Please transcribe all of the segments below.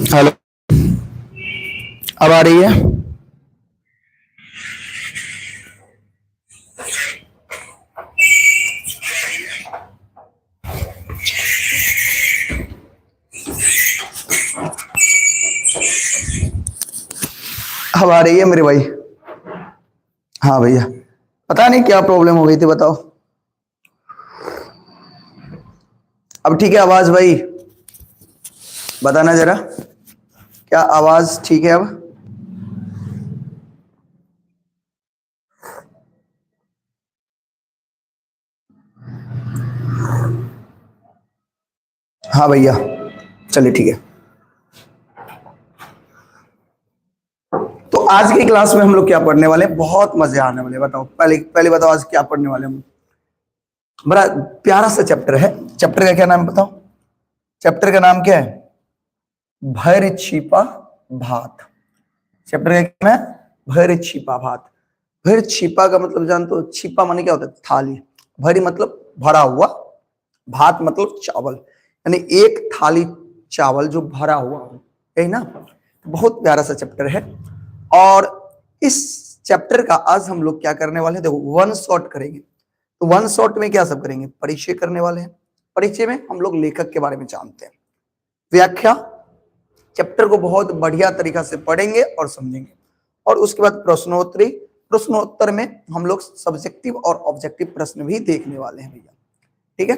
Hello, अब आ रही है? अब आ रही है मेरे भाई? हाँ भैया, पता नहीं क्या प्रॉब्लम हो गई थी, बताओ। अब ठीक है आवाज भाई? बताना जरा, क्या आवाज ठीक है अब? हाँ भैया, चलिए ठीक है। तो आज की क्लास में हम लोग क्या पढ़ने वाले हैं? बहुत मजे आने वाले हैं। बताओ पहले, पहले बताओ आज क्या पढ़ने वाले हैं हम? बड़ा प्यारा सा चैप्टर है। चैप्टर का क्या नाम है बताओ? चैप्टर का नाम क्या है? भर छिपा भात। चैप्टर का क्या नाम है? भर छिपा भात। भर छिपा का मतलब जानते हो? छिपा माने क्या होता है? थाली। भरी मतलब भरा हुआ, भात मतलब चावल, यानी एक थाली चावल जो भरा हुआ हो, यही ना। तो बहुत प्यारा सा चैप्टर है और इस चैप्टर का आज हम लोग क्या करने वाले हैं? देखो, वन शॉट करेंगे। तो वन शॉट में क्या सब करेंगे? परिचय करने वाले हैं। परिचय में हम लोग लेखक के बारे में जानते हैं, व्याख्या, चैप्टर को बहुत बढ़िया तरीका से पढ़ेंगे और समझेंगे, और उसके बाद प्रश्नोत्तरी। प्रश्नोत्तर में हम लोग सब्जेक्टिव और ऑब्जेक्टिव प्रश्न भी देखने वाले हैं भैया, ठीक है।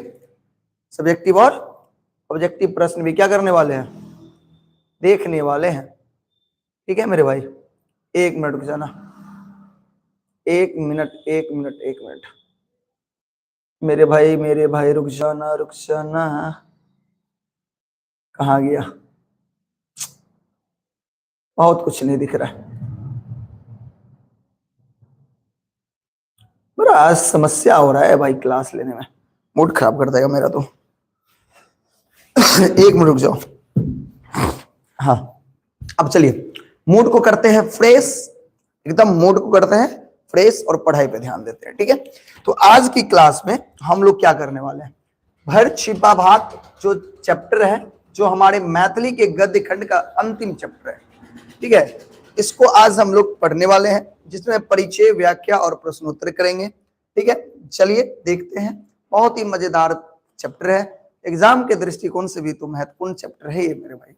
सब्जेक्टिव और ऑब्जेक्टिव प्रश्न भी क्या करने वाले हैं? देखने वाले हैं, ठीक है मेरे भाई। एक मिनट रुक जाना, एक मिनट, एक मिनट, एक मिनट मेरे भाई, मेरे भाई रुक जाना, रुक जाना। कहाँ गया? बहुत कुछ नहीं दिख रहा है, बड़ा आज समस्या हो रहा है भाई क्लास लेने में, मूड खराब कर देगा मेरा तो। एक मिनट रुक जाओ। हाँ, अब चलिए मूड को करते हैं फ्रेश, एकदम मूड को करते हैं फ्रेश और पढ़ाई पे ध्यान देते हैं, ठीक है। तो आज की क्लास में हम लोग क्या करने वाले हैं? भर छिपा भात जो चैप्टर है, जो हमारे मैथिली के गद्य खंड का अंतिम चैप्टर है, ठीक है, इसको आज हम लोग पढ़ने वाले हैं, जिसमें परिचय, व्याख्या और प्रश्नोत्तर करेंगे, ठीक है। चलिए देखते हैं, बहुत ही मजेदार चैप्टर है, एग्जाम के दृष्टिकोण से भी तो महत्वपूर्ण चैप्टर है ये मेरे भाई।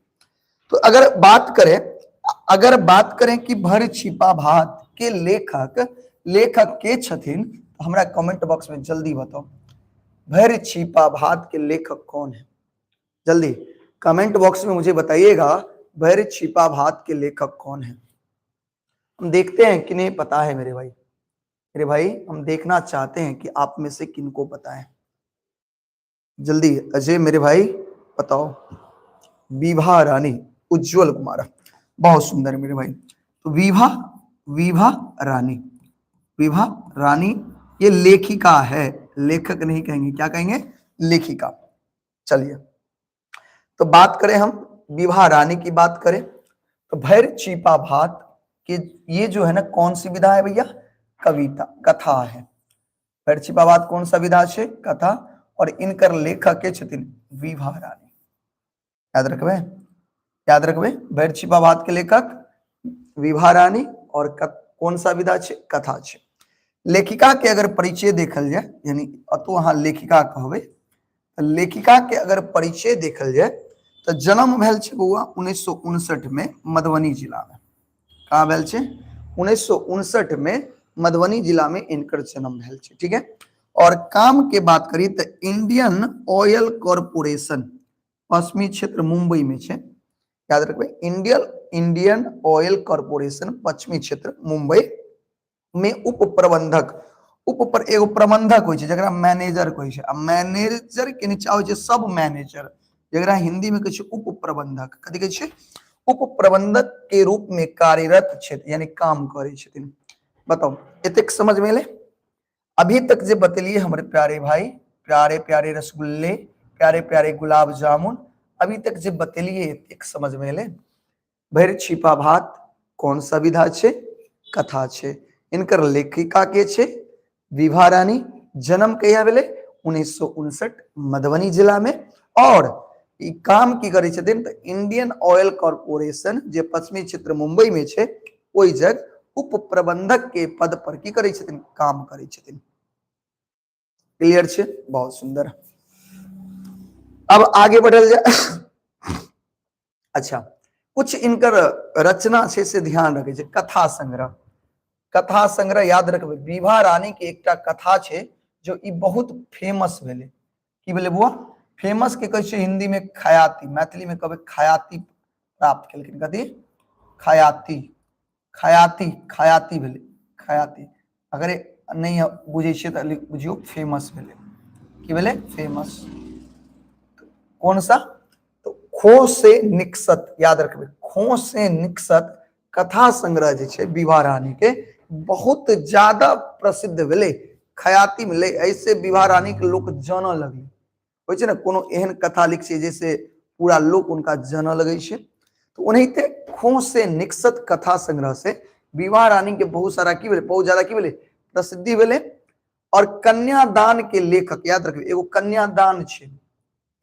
तो अगर बात करें कि भर छिपा भात के लेखक, लेखक के छथिन, तो हमरा कमेंट बॉक्स में जल्दी बताओ, भर छिपा भात के लेखक कौन है? जल्दी कमेंट बॉक्स में मुझे बताइएगा, भर छिपा भात के लेखक कौन है। हम देखते हैं किन्हें पता है मेरे भाई, मेरे भाई हम देखना चाहते हैं कि आप में से किनको पता है। जल्दी अजय मेरे भाई बताओ। विभा रानी, उज्जवल कुमार, बहुत सुंदर मेरे भाई। तो विभा, विभा रानी, विभा रानी ये लेखिका है, लेखक नहीं कहेंगे, क्या कहेंगे? लेखिका। चलिए तो बात करें हम विभा रानी की बात करें तो भैर छिपा भात के ये जो है ना कौन सी विधा है भैया? कविता, कथा है। भैर छिपा भात कौन सा विधा है? कथा। और इनकर लेखक के छथिन विभा रानी, याद रखबे, याद रखबे, भैर छिपा भात के लेखक विभा रानी और कौन सा विधा छे? कथा छे। लेखिका के अगर परिचय देखल जाए, यानी अतो अहाँ लेखिका कहबे, तो लेखिका के अगर परिचय देखल जाए तो जन्म भेल छे बौआ 1959 में मधुबनी जिला में। कहाँ भेल छे? 1959 में मधुबनी जिला में इनकर जन्म भेल छे, ठीक है। और काम के बात करी तो इंडियन ऑयल कॉरपोरेशन पश्चिमी क्षेत्र मुंबई में छे, याद रखबे, इंडियन ऑयल कॉरपोरेशन पश्चिमी क्षेत्र मुंबई में उप प्रबंधक, उप पर एगो प्रबंधक होइ छै जकरा मैनेजर कहै छै, आ मैनेजर के नीचा होइ छै सब मैनेजर, जकरा हिंदी में कहै छै उप प्रबंधक। कथी कहै छै? उप प्रबंधक के रूप में कार्यरत छथि, यानी काम करै छथिन। बताओ एतेक समझ में एलै? अभी तक जे बतेलिए हमरे प्यारे भाई, प्यारे प्यारे रसगुल्ले, प्यारे प्यारे गुलाब जामुन, अभी तक जे बतेलिए एतेक समझ में एलै? भरि छिपा भात कौन सा विधा छे? कथा छे। इनकर लेखिका के छे? विभा रानी। जन्म कहिया भेलै? 1959 मधुबनी जिला में। और ई काम की करै छथिन तऽ इंडियन ऑयल कॉरपोरेशन जे पश्चिमी क्षेत्र मुंबई में छै ओहि जग उप प्रबंधक के पद पर की करै छथिन, काम करै छथिन। क्लियर छै? बहुत सुंदर। अब आगे बढ़ल जाय। अच्छा, कुछ इनकर रचना छै से ध्यान रखे छै। कथा संग्रह, कथा संग्रह याद रखबै, विभा रानी के एकटा कथा छै जो ई बहुत फेमस भेलै। की भेलै बुआ? फेमस के कहै छै हिंदी में खयाती, मैथिली में कहबै खयाती प्राप्त केलखिन। कथी? खयाती, खयाती, खयाती भेलै, खयाती। अगर नहि बुझै छियै तऽ बुझियौ फेमस भेलै। की भेलै? फेमस। कौन सा? तो खो से निकसत, याद रखबै, खो से निकसत कथा संग्रह जे छै विभा रानी के बहुत ज्यादा प्रसिद्ध भेलै, खयाती मिललै। ऐसे विभा रानी के लोक जानऽ लगलै। होइ छै ने कोनो एहन कथा लिख छै जैसे पूरा लोक उनका जानऽ लगै छै, तो ओनाहिते खो से निकसत कथा संग्रह से विवाह रानी के बहुत सारा की भेलै, बहुत ज्यादा की भेलै, प्रसिद्धि भेलै। और कन्यादान के लेखक याद रखबै, एगो कन्यादान छै,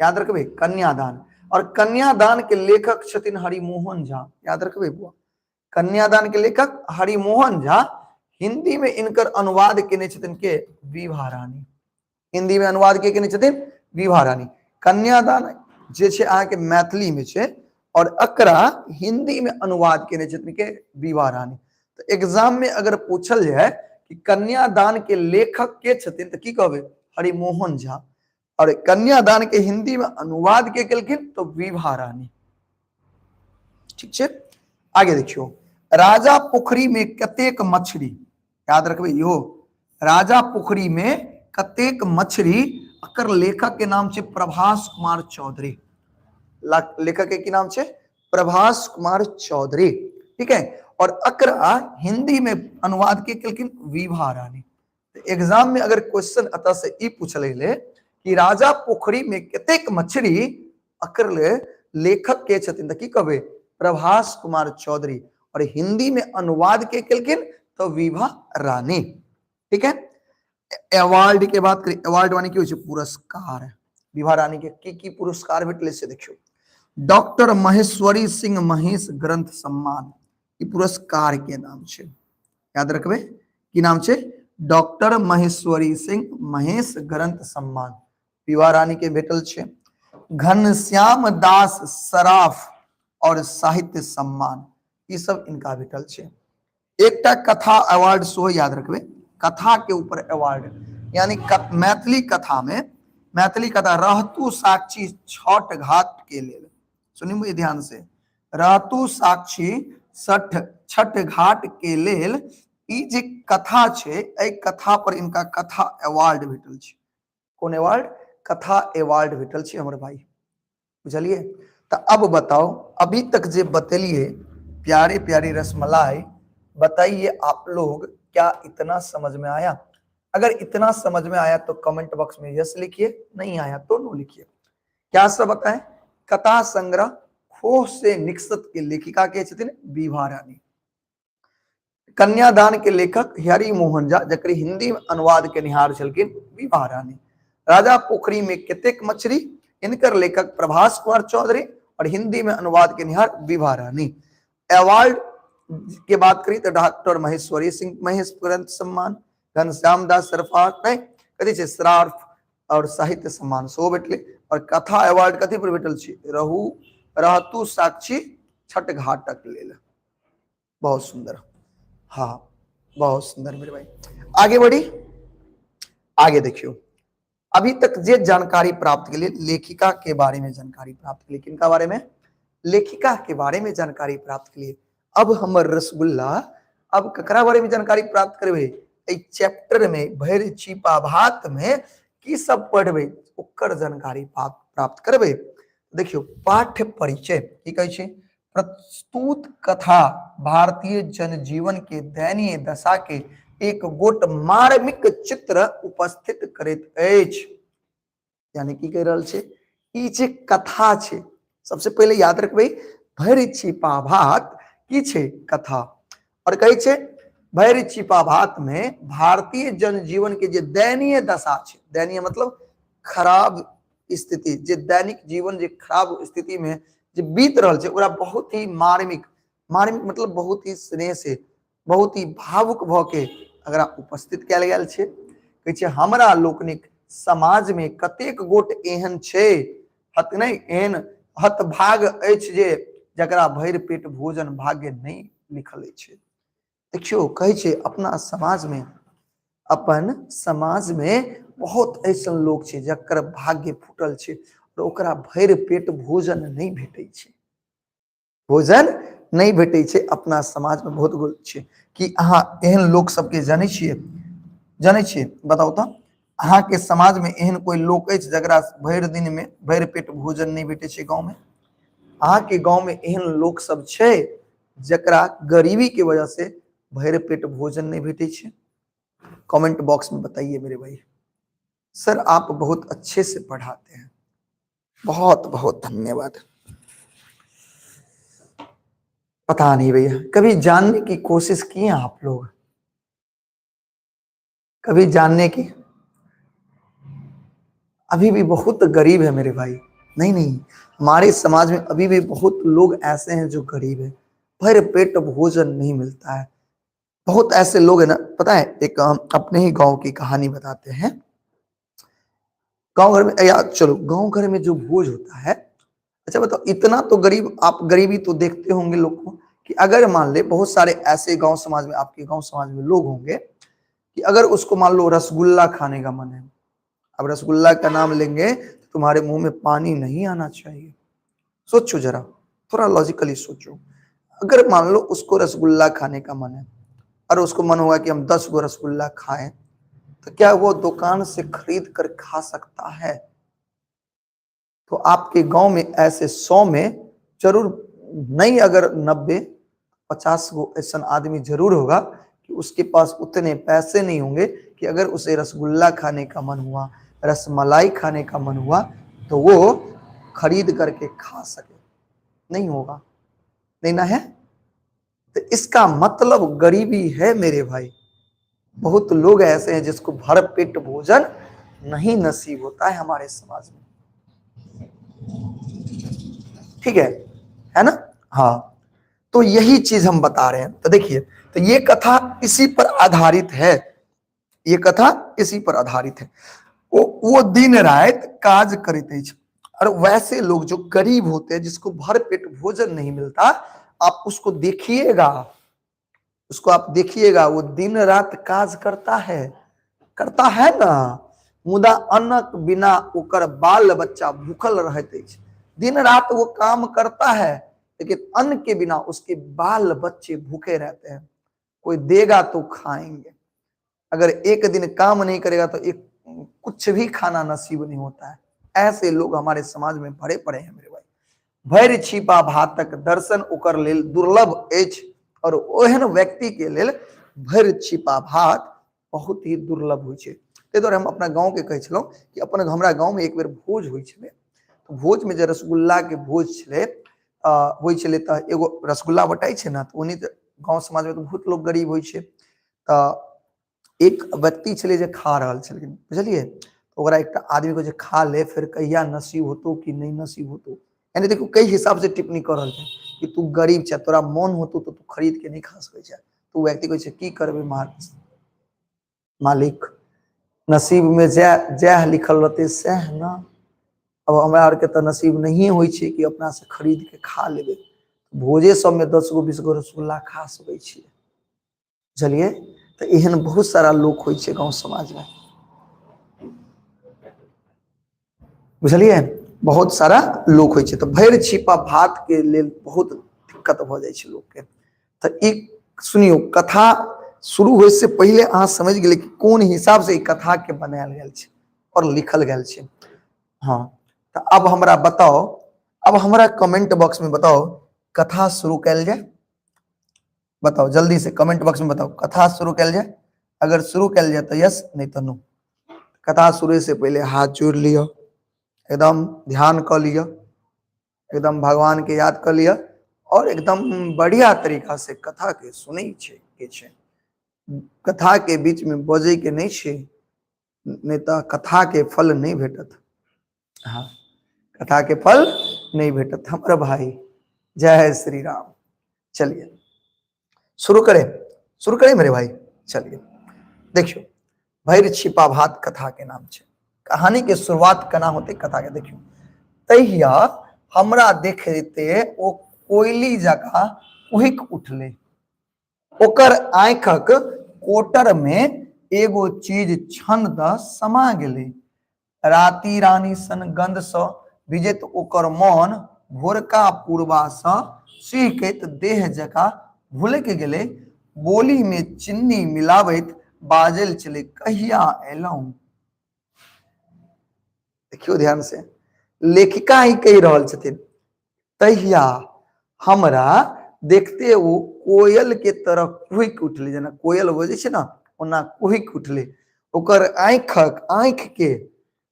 याद रखबै कन्यादान, और कन्यादान के लेखक छथिन हरिमोहन झा, याद रखबै बुआ, कन्यादान के लेखक हरिमोहन झा। हिंदी में इनकर अनुवाद केने छथिन के? विभा रानी। हिंदी में अनुवाद के केने छथिन? विभा रानी। कन्यादान जे छै अहाँके मैथिली में छै और एकरा हिंदी में अनुवाद केने छथिन के? विभा रानी। तो एग्जाम में अगर पूछल जाए कि कन्यादान के लेखक के छथिन तो की कहबै? हरिमोहन झा। और कन्यादान के हिंदी में अनुवाद के केलखिन तो विभा रानी। ठीक छै, आगे देखियो। राजा पोखरी में कतेक मछली, याद रखबै इहो, राजा पोखरी में कतेक मछली, एकर लेखक के नाम छै प्रभास कुमार चौधरी। लेखक के की नाम छै? प्रभास कुमार चौधरी। ठीक है, और एकरा हिंदी में अनुवाद के केलखिन विभा रानी। एग्जाम में अगर क्वेश्चन अतः से ई पूछल गेलै कि राजा पोखरी में कतेक मछली, अकर लेखक के छथिन तऽ की कहबै? प्रभास कुमार चौधरी। और हिंदी में अनुवाद के केलखिन तो विभा रानी। ठीक है, अवार्ड के बात करी, अवार्ड माने की होइ छै? पुरस्कार। विभा रानी के की की पुरस्कार भेटलै से देखियौ। डॉक्टर महेश्वरी सिंह महेश ग्रंथ सम्मान, ई पुरस्कार के नाम छै, याद रखबै। की नाम छै? डॉक्टर महेश्वरी सिंह महेश ग्रंथ सम्मान विभा रानी के भेटल छै। घनश्याम दास सराफ और साहित्य सम्मान, ई सब इनका भेटल छै। एकटा कथा अवार्ड सेहो याद रखबै, कथा के ऊपर अवार्ड, यानी मैथिली कथा में, मैथिली कथा रहतु साक्षी छठ घाट के लेल, सुनिए ध्यान से, रहतु साक्षी छठ घाट के लेल, ई जे कथा छै, एहि कथा पर इनका कथा अवार्ड भेटल छै। कोन अवार्ड? कथा अवार्ड भेटल छै हमर भाई, बुझलिए? तो अब बताओ, अभी तक जे बतेलिए प्यारे प्यारे रसमलाई, बताइए आप लोग क्या इतना समझ में आया? अगर इतना समझ में आया तो कमेंट बॉक्स में यस लिखिए, नहीं आया तो नो लिखिए। क्या सब बताएं? कथा संग्रह खोह से निकसत के लेखिका के छथिन विभा रानी, कन्यादान के लेखक हरि मोहन झा, जकर हिंदी में अनुवाद के निहार छलखिन विभा रानी, राजा पोखरी में कतेक मछली, इनकर लेखक प्रभास कुमार चौधरी और हिंदी में अनुवाद के निहार विभा रानी। अवार्ड के बात करी तो डॉक्टर महेश्वरी सिंह महेश ग्रंथ सम्मान, घनश्याम दास सरफार नहीं कथी छै श्राफ और साहित्य सम्मान सेहो भेटलै। और कथा अवार्ड कथी पर भेटल छै? रहू रहतु साक्षी छठ घाटक लेल। बहुत सुंदर, हाँ बहुत सुंदर मेरे भाई। आगे बढ़ी, आगे देखियो। अभी तक जे जानकारी प्राप्त के लिए लेखिका के बारे में जानकारी प्राप्त के लिए, किनका बारे में? लेखिका के बारे में जानकारी प्राप्त के लिए। अब हमर रसगुल्ला, अब ककरा बारे में जानकारी प्राप्त करबे? एहि चैप्टर में भरि छिपा भात में की सब पढ़बे ओकर जानकारी प्राप्त करबे। देखियो पाठ्य परिचय की कहै छै? प्रस्तुत कथा भारतीय जनजीवन के दयनीय दशा के एक गोट मार्मिक चित्र उपस्थित करैत अछि। यानी की कहि रहल छै? ई जे कथा छै, सबसे पहिले याद रखबै भरि छिपा भात की छै? कथा। और कहै छै भरि छिपा भात में भारतीय जनजीवन के जे दयनीय दशा छै, दयनीय मतलब खराब स्थिति, जे दैनिक जीवन जे खराब स्थिति में जे बीत रहल छै, ओकरा बहुत ही मार्मिक, मार्मिक मतलब बहुत ही स्नेह से, बहुत ही भावुक भऽ के एकरा उपस्थित कयल गेल छै। कहै छै हमरा लोकनिक समाज में कतेक गोट एहन छै, हत नहि एहन हतभाग अछि जे जकरा भरि पेट भोजन भाग्य नहि लिखल अछि। देखियौ कहै छै अपना समाज में, अपन समाज में बहुत ऐसन लोक छै जकर भाग्य फूटल छै और ओकरा भरि पेट भोजन नहि भेटै छै, भोजन नहि भेटै छै। अपना समाज में बहुत गो छै। कि अहाँ एहन लोक सबके जानै छियै? जानै छियै? बताउ तऽ अहाँके समाज में एहन कोई लोक अछि जकरा भरि दिन में भरि पेट भोजन नहि भेटै छै? गाँव में अहाँके गाँव में एहन लोक सब छै जकरा गरीबी के वजह से भरि पेट भोजन नहीं भेटै छै? कमेंट बॉक्स में बताइए मेरे भाई। सर आप बहुत अच्छे से पढ़ाते हैं, बहुत बहुत धन्यवाद। पता नहीं भैया, कभी जानने की कोशिश की है आप लोग? कभी जानने की? अभी भी बहुत गरीब है मेरे भाई। नहीं नहीं, हमारे समाज में अभी भी बहुत लोग ऐसे हैं जो गरीब है, भर पेट भोजन नहीं मिलता है। बहुत ऐसे लोग हैं ना, पता है, एक हम अपने ही गांव की कहानी बताते हैं। गांव घर में, या चलो गांव घर में जो भोज होता है, अच्छा बताओ, इतना तो गरीब, आप गरीबी तो देखते होंगे लोग को कि अगर मान ले बहुत सारे ऐसे गांव समाज में, आपके गांव समाज में लोग होंगे कि अगर उसको मान लो रसगुल्ला खाने का मन है, अब रसगुल्ला का नाम लेंगे तो तुम्हारे मुंह में पानी नहीं आना चाहिए। सोचो जरा, थोड़ा लॉजिकली सोचो। अगर मान लो उसको रसगुल्ला खाने का मन है और उसको मन होगा कि हम 10 गो रसगुल्ला खाएं, तो क्या वो दुकान से खरीद कर खा सकता है? तो आपके गांव में ऐसे 100 में जरूर नहीं, अगर 90-50 गो ऐसा आदमी जरूर होगा कि उसके पास उतने पैसे नहीं होंगे कि अगर उसे रसगुल्ला खाने का मन हुआ, रसमलाई खाने का मन हुआ, तो वो खरीद करके खा सके। नहीं होगा, नहीं ना है? तो इसका मतलब गरीबी है मेरे भाई। बहुत लोग ऐसे हैं जिसको भर पेट भोजन नहीं नसीब होता है हमारे समाज में। ठीक है, है ना? हाँ, तो यही चीज हम बता रहे हैं। तो देखिए, तो ये कथा इसी पर आधारित है, ये कथा इसी पर आधारित है। वो दिन रात काज करते अछि और वैसे लोग जो गरीब होते हैं, जिसको भर पेट भोजन नहीं मिलता, आप उसको देखिएगा, उसको आप देखिएगा, वो दिन रात काज करता है, करता है ना, मुदा अन्नक बिना ओकर बाल बच्चा भूखल रहत अछि। दिन रात वो काम करता है, लेकिन अन्न के बिना उसके बाल बच्चे भूखे रहते हैं। कोई देगा तो खाएंगे, अगर एक दिन काम नहीं करेगा तो एक कुछ भी खाना नसीब नहीं होता है। ऐसे लोग हमारे समाज में भरे पड़े हैं मेरे भाई। भरि छिपा भातक दर्शन ओकर लेल दुर्लभ अछि और ओहन व्यक्ति के लेल भरि छिपा भात बहुत ही दुर्लभ होइ छै। ताहि दुआरे हम अपना गाँव के कहै छलहुँ कि अपन हमरा गाँव में एक बेर भोज होइ छलै, तऽ भोज में जे रसगुल्ला के भोज छलै, होइ छलै, तऽ एगो रसगुल्ला बटाइ छै ने, तऽ ओन्नी तऽ गाँव समाज में तऽ बहुत लोग गरीब होइ छै। तऽ एक व्यक्ति छलै जे खा रहल छलखिन, बुझलियै, ओकरा एकटा आदमी कहै छै खा ले, फेर कहिया नसीब होतो कि नहीं नसीब होतो। यानी देखो कई हिसाब से टिप्पणी कऽ रहल छै कि तू गरीब छै, तोरा मन होतो तो तू खरीद के नहीं खा सकै छै। तो व्यक्ति कहै छै की करबै मालिक, नसीब में जैह लिखल रहतै सएह ना। अब हमरा आरके तऽ नसीब नहिए होइ छै कि अपना से खरीद के खा लेबै। भोजे सबमे 10 गो 20 गो रसगुल्ला खा सकै छियै, बुझलियै। तऽ एहन बहुत सारा लोक होइ छै गाँव समाज में, बुझलियै, बहुत सारा लोक होइ छै। तऽ भरि छिपा भात के लेल बहुत दिक्कत भऽ जाइ छै लोकके। तऽ ई सुनियौ, कथा शुरू होइ से पहिले अहाँ समझ गेलियै कि कोन हिसाब से ई कथा के बनायल गेल छै और लिखल गेल छै। हाँ, तऽ अब हमरा बताउ, अब हमरा कमेंट बॉक्स में बताउ, कथा शुरू कयल जाय? बताओ जल्दी से कमेंट बॉक्स में बताओ, कथा शुरू कयल जाय? अगर शुरू कयल जाय तो यस, नहीं तो नो। कथा शुरू से पहले हाथ जोड़ लियो, एकदम ध्यान क लियो, एकदम भगवान के याद क लियो और एकदम बढ़िया तरीका से कथा के सुनै छै के छै। कथा के बीच में बजै के नहीं छै, नहीं तो कथा के फल नहीं भेटत। हाँ, कथा के फल नहीं भेटत हमर भाई। जय श्री राम। चलिए शुरू करें, शुरू करें मेरे भाई। चलिए देखियो, भैर छिपा भात कथा के नाम छे। कहानी के शुरुआत केना होते कथा के देखियो। तहिया हमरा देखते ओ कोयली जकाँ कुहिक उठले। ओकर आँखक कोटर में एगो चीज छन द समा गेलै। राति रानी सन गंध सँ भिजैत ओकर मन भोरका पूर्वा सँ सिहकैत देह जकाँ भुलकि गेलै। बोली में चिन्नी मिलाबैत बाजल छलै, कहिया एलहुँ? देखियो ध्यान से, लेखिका ही कहि रहल छथिन, तहिया हमरा देखते ओ कोयल के तरह कुहकि उठलै। जेना कोयल बजै छै ने, ओना कुहकि उठलै। ओकर आँखक आँखि के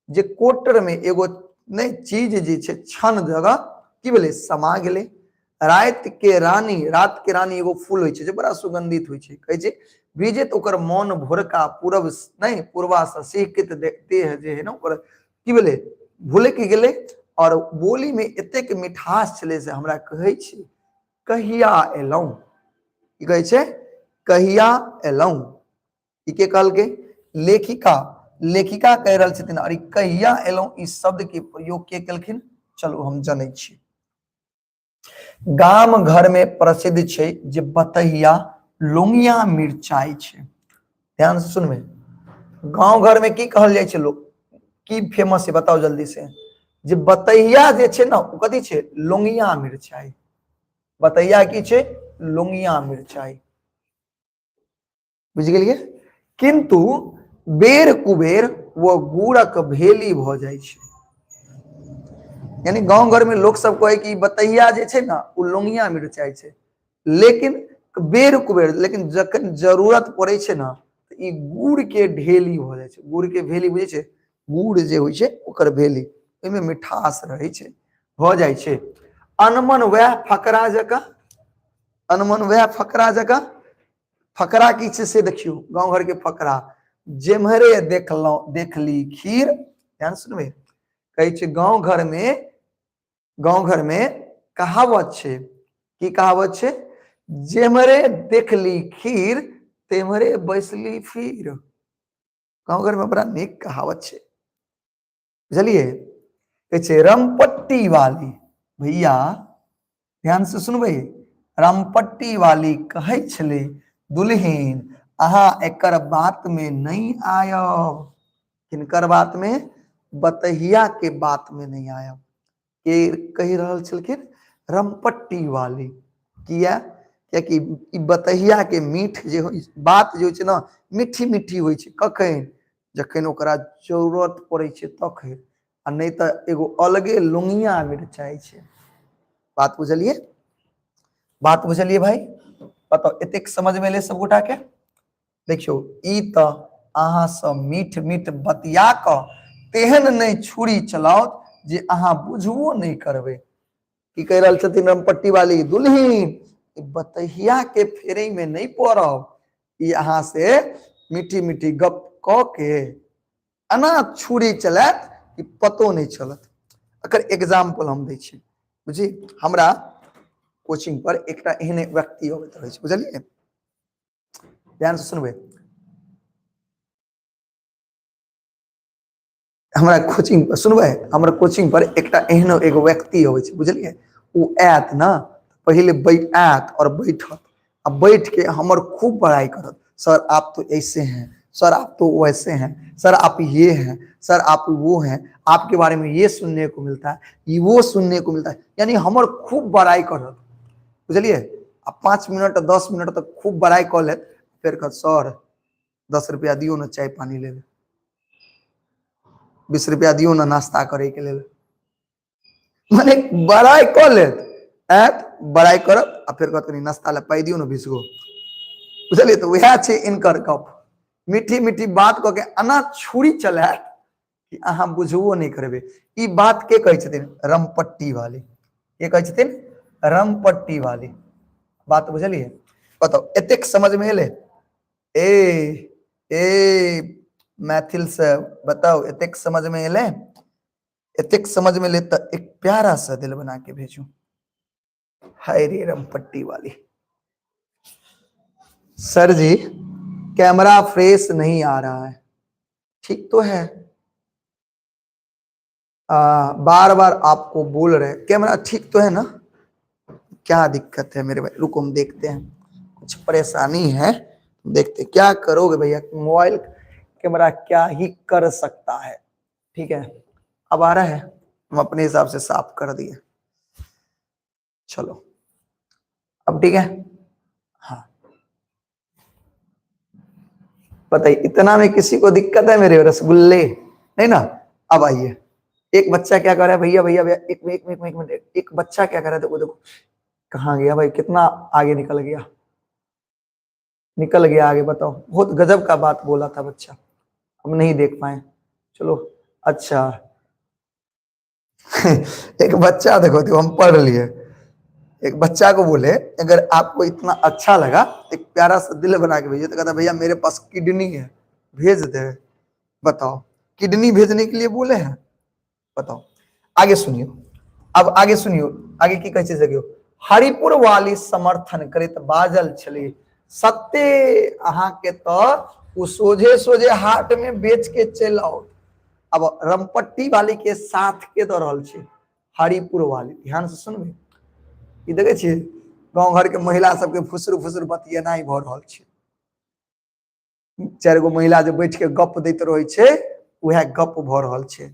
जे कोटर में एगो नहि चीज जे छै छन जगह की भेलै, समा गेलै। राति के रानी, रात के रानी एगो फूल होइ छै जे बड़ा सुगंधित होइ छै। कहै छै भीजैत ओकर मन भोरका पूरब नहि पूर्वा से सिहकित देह जे है ने ओकर की भेलै, भुलकि गेलै। और बोली में एतेक मिठास छलै से हमरा कहै छै कहिया एलहुँ। की कहै छै, कहिया एलहुँ। ई के कहलकै, लेखिका। लेखिका कहि रहल छथिन। और ई कहिया एलहुँ ई शब्द के प्रयोग के केलखिन, चलू हम जनै छी। गाम घर में प्रसिद्ध छै जे बतहिया लोंगिया मिरचाई छै। ध्यान से सुनबे, गांव घर में की कहल जाइ छै, लोग की फेमस है बताओ जल्दी से। जे बतहिया जे छै ने ओ कथी छै, लोंगिया मिरचाई। बतहिया की छै, लोंगिया मिरचाई। बुझि गेलियै। किंतु बेर कुबेर वो गुड़क भेली भऽ जाइ छै। यानी गांव घर में लोक सब कहै कि बतैया जे छै ने ओ लोंगिया मिरचाइ छै, लेकिन बेर कुबेर, लेकिन जखन जरूरत पड़ै छै ने तऽ ई गुड़ के ढेली भऽ जाइ छै। गुड़ के भेली बुझै छै, गुड़ जे होइ छै ओकर भेली, ओहिमे मिठास रहै छै, भऽ जाइ छै। अनमन वएह फकरा जकाँ, अनमन वएह फकरा जकाँ। फकरा की छै से देखियौ, गाँव घर के फकरा। जेम्हरे देखलहुँ देखली खीर, ध्यान सुनबै, कहै छै गाँव घर में, गाँव घर में कहावत छै। की कहावत छै, जेम्हरे देखली खीर तेम्हरे बैसली फिर। गाँव घर में बड़ा नीक कहावत छै, बुझलियै। कहै छै रमपट्टी वाली, भैया ध्यान से सुनबै, रमपट्टी वाली कहै छलै दुल्हिन अहाँ एकर बात में नहीं आयब। किनकर बात में, बतहिया के बात में नहीं आयब। के कहि रहल छलखिन, रमपट्टी वाली। किया, कियाकि ई बतहिया के मीठ जे होइ, बात जे होइ छै ने, मीठी मीठी होइ छै कखन, जखन ओकरा जरूरत पड़ै छै तखन, आ नहि तऽ एगो अलगे लोंगिया मिरचाइ छै। बात बुझलियै, बात बुझलियै भाई? बताउ एतेक समझ में एलै सब गोटा के? देखियौ ई तऽ अहाँ सब मीठ मीठ बतिया कऽ तेहन नहि छुरी चलाओत जे अहाँ बुझबो नहि करबै। की कहि रहल छथिन रमपट्टी वाली, दुल्हिन बतहिया के फेरे में नहीं पड़ब, ई अहाँ से मीठी मीठी गप कऽ के एना छुरी चलायत कि पतो नहि चलत। एकर एग्जाम्पल हम दै छी, बुझी। हमरा कोचिंग पर एकटा एहन व्यक्ति अबैत रहै छै, बुझलियै? ध्यान से सुनबै। हमरा कोचिंग पर सुनबै, हमरा कोचिंग पर एकटा एहनो एगो व्यक्ति अबै छै, बुझलियै? ओ आयत ने पहिले बैठ आयत और बैठत, आ बैठ के हमर खूब बड़ाई करत। सर आप तो ऐसे हैं, सर आप तो वैसे हैं, सर आप ये हैं, सर आप वो हैं, आपके बारे में ये सुनने को मिलता है, ये वो सुनने को मिलता है, यानी हमर खूब बड़ाई करत, बुझलियै? आ 5 मिनट 10 मिनट तक खूब बड़ाई कऽ लेत, फेर कहत सर 10 रुपया दियौ ने चाय पानी लेल, 20 रुपया दियौ ने नाश्ता करे के लेल। माने बड़ाई कऽ लेत, आयत बड़ाई करत आ फेर कहत कनि नाश्ता लए पाइ दियौ ने 20 गो, बुझलियै? तऽ वएह छै इनकर गप, मीठी मीठी बात कऽ के एना छुरी चलायत कि अहाँ बुझबो नहि करबै। ई बात के कहै छथिन, रमपट्टी वाली। के कहै छथिन, रमपट्टी वाली। बात बुझलियै? बताउ एतेक समझ में एलै? ए ए मैथिल से बताउ एतेक समझ में एलै? एतेक समझ में ले तो एक प्यारा सा दिल बना के भेजू। हाय रे रमपट्टी वाली। सर जी कैमरा फ्रेश नहीं आ रहा है, ठीक तो है, बार बार आपको बोल रहे हैं, कैमरा ठीक तो है ना, क्या दिक्कत है मेरे भाई? रुको हम देखते हैं, कुछ परेशानी है, देखते हैं। क्या करोगे भैया, मोबाइल कैमरा क्या ही कर सकता है। ठीक है, अब आ रहा है, हम अपने हिसाब से साफ कर दिए। चलो अब ठीक है। हाँ बताइए, इतना में किसी को दिक्कत है मेरे रसगुल्ले? नहीं ना। अब आइए, एक बच्चा क्या कर रहा है, भैया भैया भैया एक मिनट, एक मिनट, एक मिनट, एक बच्चा क्या कर रहा है, देखो देखो कहाँ गया भाई, कितना आगे निकल गया, निकल गया आगे, बताओ। बहुत गजब का बात बोला था बच्चा, हम नहीं देख पाए। चलो अच्छा, एक बच्चा देखो, देखो हम पढ़ लिए। एक बच्चा को बोले अगर आपको इतना अच्छा लगा एक प्यारा सा दिल बना के भेजिए, तो कहता भैया मेरे पास किडनी है, भेज दे। बताओ, किडनी भेजने के लिए बोले हैं? बताओ। आगे सुनियो, अब आगे सुनियो, आगे की कहै छै देखियो। हरिपुर वाली समर्थन करैत बाजल छली, सत्ते अहाँ के तो उ सोझे सोझे हाट में बेच के चलि आओ। अब रमपट्टी वाली के साथ के दऽ रहल छै हरिपुर वाली, ध्यान से सुनबै। ई देखै छियै गाँव घर के महिला सबके फुसुर फुसुर बतियेनाइ भऽ रहल छै। चारि गो महिला जे बैठ के गप दैत रहै छै, उएह गप भऽ रहल छै।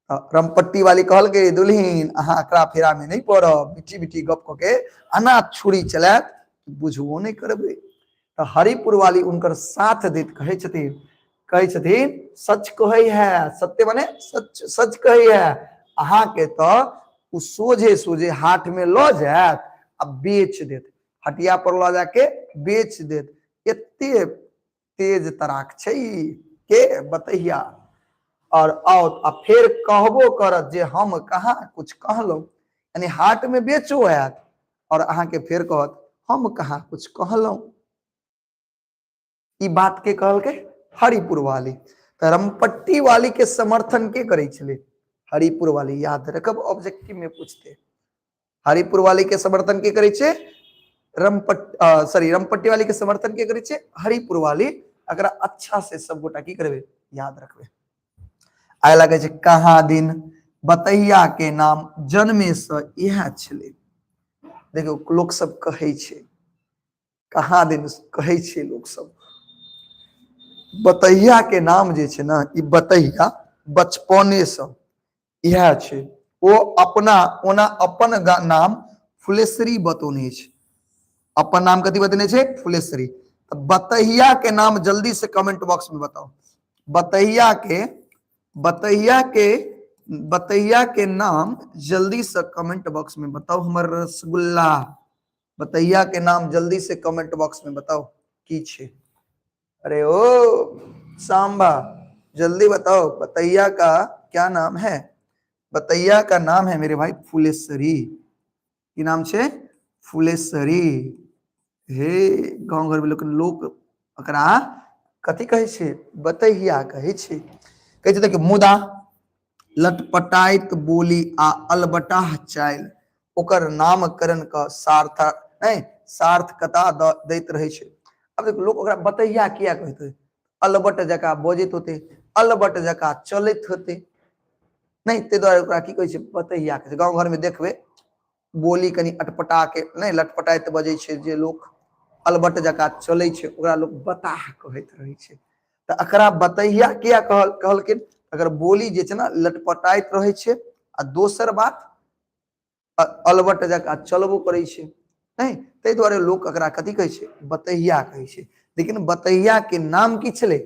रमपट्टी वाली कहलकै दुल्हिन अहाँ एकरा फेरा में नहीं पड़ब, बिट्टी बिट्टी गप कऽ के अना छुरी चलायत बुझबो नहीं करबै। तऽ हरिपुर वाली उनकर साथ दैत कहै छथिन, कहै छथिन सच कहै है, सत्य माने सच, सच कहै है, अहाँ के तऽ ओ सोझे सोझे हाट में लऽ जायत आ बेच देत, हटिया पर लऽ जाके बेच देत। एते तेज तराक छै के बतैया। और आओत आ फेर कहबो करत जे हम कहाँ कुछ कहलहुँ, यानी हाट में बेचो आयत और अहाँ के फेर कहत हम कहाँ कुछ कहलहुँ। ई बात के कहलकै हरिपुर वाली। तऽ रमपट्टी वाली के समर्थन के करै छलै? हरिपुर वाली। याद रखब, ऑब्जेक्टिव में पूछते हरिपुर वाली के समर्थन के करै छै? सॉरी, रमपट्टी वाली के समर्थन के करै छै? हरिपुर वाली। एकरा अच्छा से सब गोटा की करबै? याद रखबै। आइ लगै छै कहाँ दिन बतैया के नाम जन्मे से इएह छलै। देखियौ लोक सब कहै छै, कहाँ दिन कहै छै लोक सब बतैया के नाम जे छै ने, ई बतैया बचपने से इएह छै। ओ अपना ओना अपन नाम फुलेश्वरी बतौने छै। अपन नाम कथी बतौने छै? फुलेश्वरी। तऽ बतहिया के नाम जल्दी से कमेंट बॉक्स में बताओ। बतहिया के, बतहिया के, बतहिया के नाम जल्दी से कमेंट बॉक्स में बताओ। हमर रसगुल्ला बतहिया के नाम जल्दी से कमेंट बॉक्स में बताओ की छे। अरे ओ सांबा जल्दी बताओ बतैया का क्या नाम है? बतैया का नाम है मेरे भाई फुलेश्वरी। की नाम छे? फुलेश्वरी। हे गांव घर में लोक लोक एकरा कथी कहै छै? बतैया कहै छै। कहै छै देखियौ, मुदा लटपटाइत बोली आ अलबटाह चालि ओकर नामकरण क सार्थक नहि सार्थकता दैत रहै छै। आब देखियौ लोक ओकरा बतैया किया कहैत होतै? अलबट जकाँ बजैत होतै, अलबट जकाँ चलैत होतै, नहि ताहि दुआरे ओकरा की कहै छै? बतैया कहै छै। गाँव घरमे देखबै बोली कनि अटपटा के नहि लटपटाइत बजै छै जे लोक अलबट जकाँ चलै छै, ओकरा लोक बताह कहैत रहै छै। तऽ एकरा बतैया किया कहलखिन? अगर बोली जे छै ने लटपटाइत रहै छै आ दोसर बात अलबट जकाँ चलबो करै छै, नहि ताहि दुआरे लोक एकरा कथी कहै छै? बतैया कहै छै। लेकिन बतैया के नाम की छलै?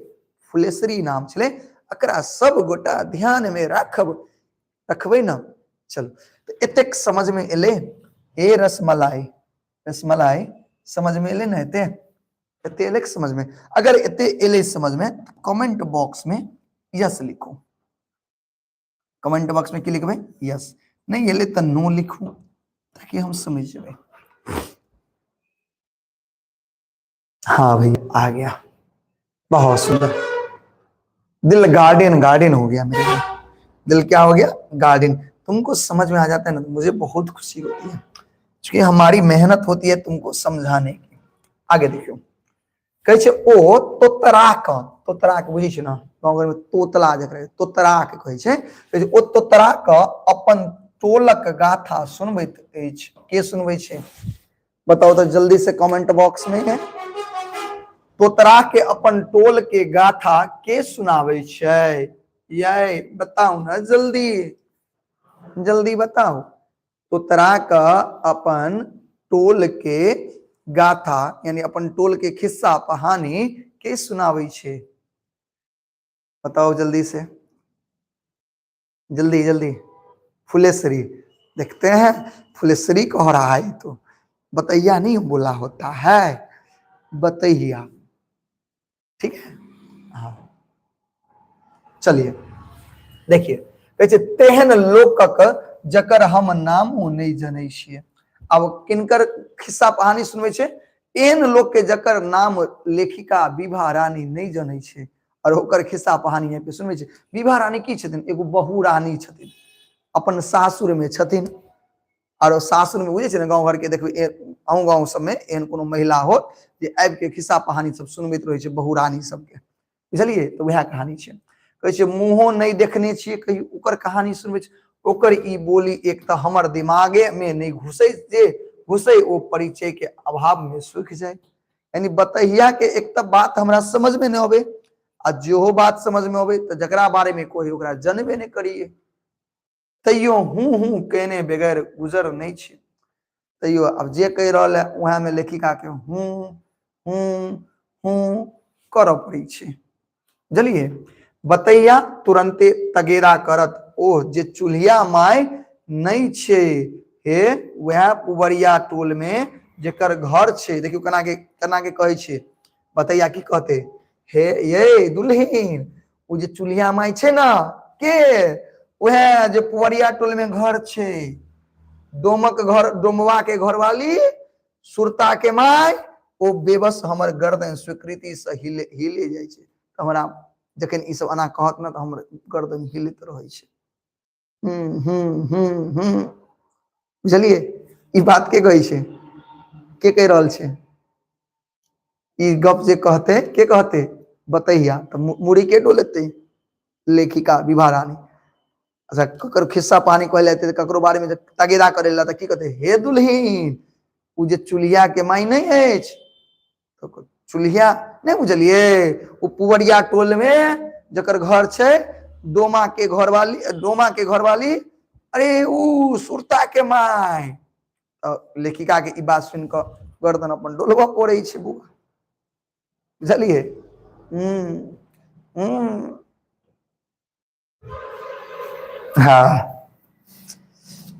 फुलेश्वरी नाम छलै। एकरा सब गोटा ध्यान में राखब, रखबै ने। चलू तऽ एतेक समझ में एलै? हे रसमलाई, रसमलाई समझ में एलै ने? एते एते एलै समझ में? अगर एते एलै समझ में कमेंट बॉक्स में यस लिखू। कमेंट बॉक्स में की लिखबै? यस। नहीं एलै तऽ नो लिखू ताकि हम समझ जेबै। हाँ भैया आ गया, बहुत सुंदर। दिल गार्डन गार्डन हो गया मेरे लिए। दिल क्या हो गया? गार्डन। तुमको समझ में आ जाता है ना तो मुझे बहुत खुशी होती है, क्योंकि हमारी मेहनत होती है तुमको समझाने की। आगे देखियो, कहै छै ओ तोतरा क, तोतरा के बुझै छै ना, गाँव घर में तोतला जकरा तोतरा के कहै छै, कहै छै ओ तोतरा क अपन टोलक गाथा सुनबैत अछि। के सुनबै छै बताओ तो जल्दी से कमेंट बॉक्स में। है तोतरा के अपन टोल के गाथा के सुनाबै छै? ये बताओ ना, जल्दी जल्दी बताओ। तोतरा क अपन टोल के गाथा यानी अपन टोल के खिस्सा कहानी के सुनाबै छै? बताओ जल्दी से, जल्दी जल्दी। फुलेश्वरी, देखते हैं फुलेश्वरी कह रहा है तो बतैया नहीं बोला होता है, बतैया, ठीक है। हाँ चलिए देखिए, कहै छै तेहन लोकक जकर हम नामो नहि जनै छियै। आब किनकर खिस्सा कहानी सुनबै छै? एहन लोक के जकर नाम लेखिका विभा रानी नहि जनै छै और ओकर खिस्सा कहानी आबि के सुनबै छै। विभा रानी की छथिन? एगो बहु रानी छथिन, अपन सासुर में छथिन। और सासुर में बुझै छै ने, गाँव घर के देखबै, अहूँ गाँव सबमे एहन कोनो महिला होत जे आबि के खिस्सा कहानी सब सुनबैत रहै छै बहु रानी सबके, बुझलियै? तऽ वएह कहानी छै। कहै छै मुँहो नहि देखने छियै कहियो, ओकर कहानी सुनबै छै। ओकर ई बोली एक तऽ हमर दिमागे में नहि घुसै, जे घुसै ओ परिचय के अभाव में सुखि जाय। यानी बतहिया के एक तऽ बात हमरा समझ में नहि अबै, आ जेहो बात समझ में अबै तऽ जकरा बारे में कोई ओकरा जनबे नहि करिए, तैयो हूँ हूँ केने बगैर गुजर नहि छै। तैयो आब जे कहि रहल है वएह में लेखिका के हूँ हूँ हूँ करऽ पड़ै छै, बुझलियै? बतैया तुरंते तगेरा करत, ओ जे चूल्हिया माय नहि छै, हे वएह पुबरिया टोल में जेकर घर छै। देखियौ केना के कहै छै बतैया, की कहते? हे ये दुल्हीन, ओ जे चूल्हिया माय छै ना, के वएह जे पुबरिया टोल में घर छै, डोमक घर, डोमवा के घरवाली, सुरता के माय, ओ बेबस हमर गर्दन स्वीकृति से हिले हिले जाइ छै। तऽ हमरा जखन ई सब एना कहत ने तऽ हमर गर्दन हिलैत रहै छै। हूँ हूँ हूँ हूँ बुझलियै? ई बात के कहै छै? के कहि रहल छै ई गप? जे कहते के कहते? बतैया। तऽ मुड़ी के डोलेतै? लेखिका विभा रानी। अच्छा, ककरो खिस्सा पानी कहल जाते, ककरो बारे में तगेदा करे ला तऽ की कहते? हे दुल्हीन, ओ जे चूल्हिया के माय नहि अछि, तऽ चूल्हिया नहि बुझलियै? ओ पुवरिया टोल में जकर घर छै, डोमा के घरवाली, डोमा के घरवाली, अरे ऊ सुरता के माय। तऽ लेखिका के ई बात सुनि कऽ गर्दन अपन डोलबऽ पड़ै छै बुआ, बुझलियै? हूँ हूँ हाँ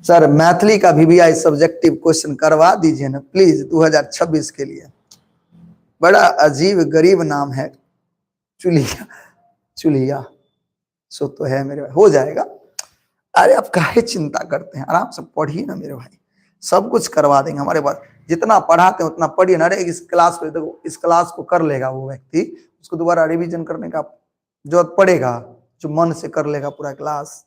सर, मैथिली का वीवीआई सब्जेक्टिव क्वेश्चन करवा दीजिए ना प्लीज 2026 के लिए। बड़ा अजीब गरीब नाम है, चुलिया चुलिया सो तो है मेरे भाई, हो जाएगा। अरे आप काहे चिंता करते हैं, आराम से पढ़िए ना मेरे भाई, सब कुछ करवा देंगे। हमारे पास जितना पढ़ाते हैं उतना पढ़िए ना। अरे इस क्लास को देखो, इस क्लास को कर लेगा वो व्यक्ति, उसको दोबारा रिवीजन करने का जरूरत पड़ेगा, जो मन से कर लेगा पूरा क्लास।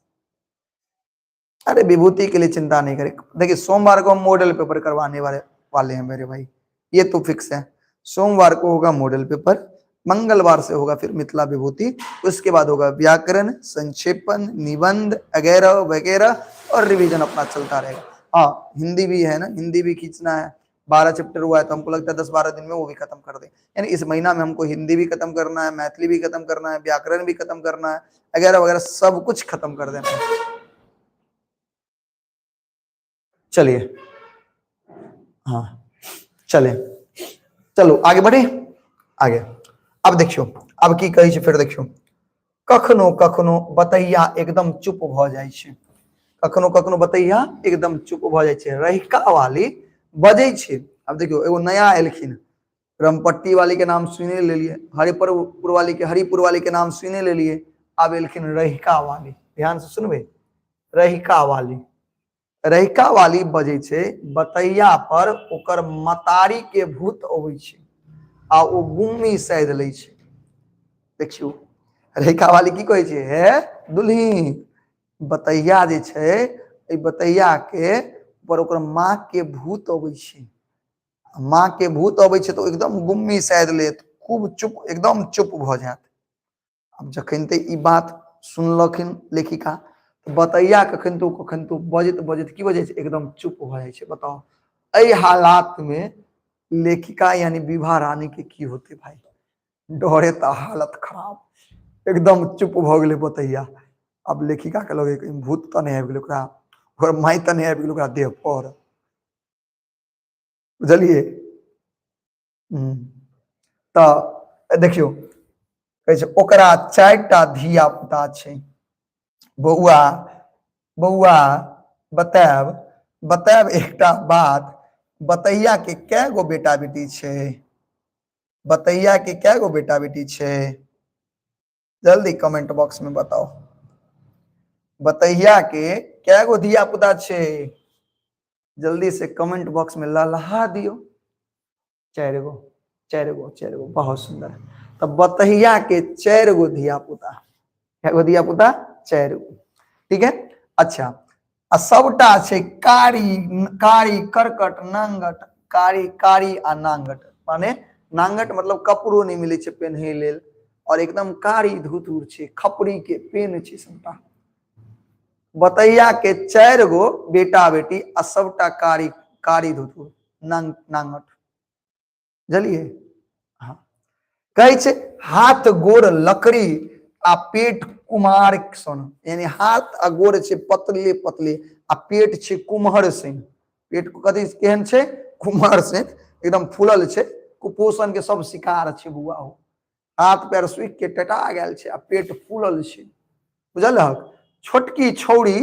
अरे विभूति के लिए चिंता नहीं करें। देखिए सोमवार को हम मॉडल पेपर करवाने वाले वाले हैं मेरे भाई, ये तो फिक्स है। सोमवार को होगा मॉडल पेपर, मंगलवार से होगा फिर मिथिला विभूति, उसके बाद होगा व्याकरण, संक्षेपण, निबंध वगैरह वगैरह, और रिवीजन अपना चलता रहेगा। हाँ हिंदी भी है ना, हिंदी भी खींचना है, 12 चैप्टर हुआ है तो हमको लगता है 10-12 दिन में वो भी खत्म कर दें। यानी इस महीना में हमको हिंदी भी खत्म करना है, मैथिली भी खत्म करना है, व्याकरण भी खत्म करना है, वगैरह वगैरह सब कुछ खत्म कर देना है। चलिए, हाँ चले, चलो आगे बढ़े आगे। अब देखियो अब की कहै छै, फिर देखियो। कखनो कखनो बतैया एकदम चुप भ जाइ छै, कखनो कखनो बतैया एकदम चुप भ जाइ छै। रहिका वाली बजै छै। अब देखियो एगो नया एलखिन, रामपट्टी वाली के नाम सुने लेलिए, हरिपुर वाली के, हरिपुर वाली के नाम सुने लेलिए, आब एलखिन रहिका वाली। ध्यान से सुनबे, रहिका वाली, रहिका वाली बजै छै। बतैया पर ओकर मतारी के भूत अबै छै आ ओ गुम्मी साधि लै छै। देखियौ रहिका वाली की कहै छै, हे दुल्हीन, बतैया जे छै एहि बतैया के ऊपर ओकर माँ के भूत अबै छै। माँ के भूत अबै छै तऽ एकदम गुम्मी साधि लेत, खूब चुप, एकदम चुप भऽ जायत। आब जखन तऽ ई बात सुनलखिन लेखिका, तऽ बतैया कखन तो कखन तो बजैत बजैत की बजै छै, एकदम चुप भऽ जाइ छै। बताउ एहि हालात में लेखिका यानी विभा रानी के की होते भाई? डरे तऽ हालत खराब, एकदम चुप भऽ गेलै बतैया। आब लेखिका के लगे कहीं भूत तऽ नहि आबि गेलै ओकरा, ओकर माय तऽ नहि आबि गेलै ओकरा देह पर, बुझलियै? तऽ देखियौ कहै छै ओकरा 4टा धिया पुता छै। बौआ बौआ बतायब बतायब एकटा बात, बतैया के कै गो बेटा बेटी छै? बतैया के कै गो बेटा बेटी छै? जल्दी कमेंट बॉक्स में बताओ, बतैया के कै गो धिया पुता छै? जल्दी से कमेंट बॉक्स में ललहा दियो। 4 गो, 4 गो, 4 गो, बहुत सुंदर। तो बतहिया के 4 गो धिया पुता, कै गो धिया पुता? 4 गो, ठीक है। अच्छा, आ सबटा छै कारी कारी करकट नांगट, कारी कारी आ नांगट, माने नांगट मतलब कपड़ो नहीं मिले छै पेन्हे लेल, और एकदम कारी धुतुर छै, खपरी के पेन छै सबटा। बतैया के 4 गो बेटा बेटी आ सबटा कारी कारी धुतुर नांगट, बुझलियै? हाँ, कहै छै हाथ गोर लकड़ी आ पेट कुमार सन, यानी हाथ आ गोर छै पतले पतले आ पेट छै कुम्हर सन। पेट कथी केहन छै? कुम्हर सन, एकदम फूलल छै, कुपोषण के सब शिकार छै बौआ। हो हाथ पैर सूखि के टटा गेल छै आ पेट फूलल छै, बुझलहक? छोटकी छौड़ी,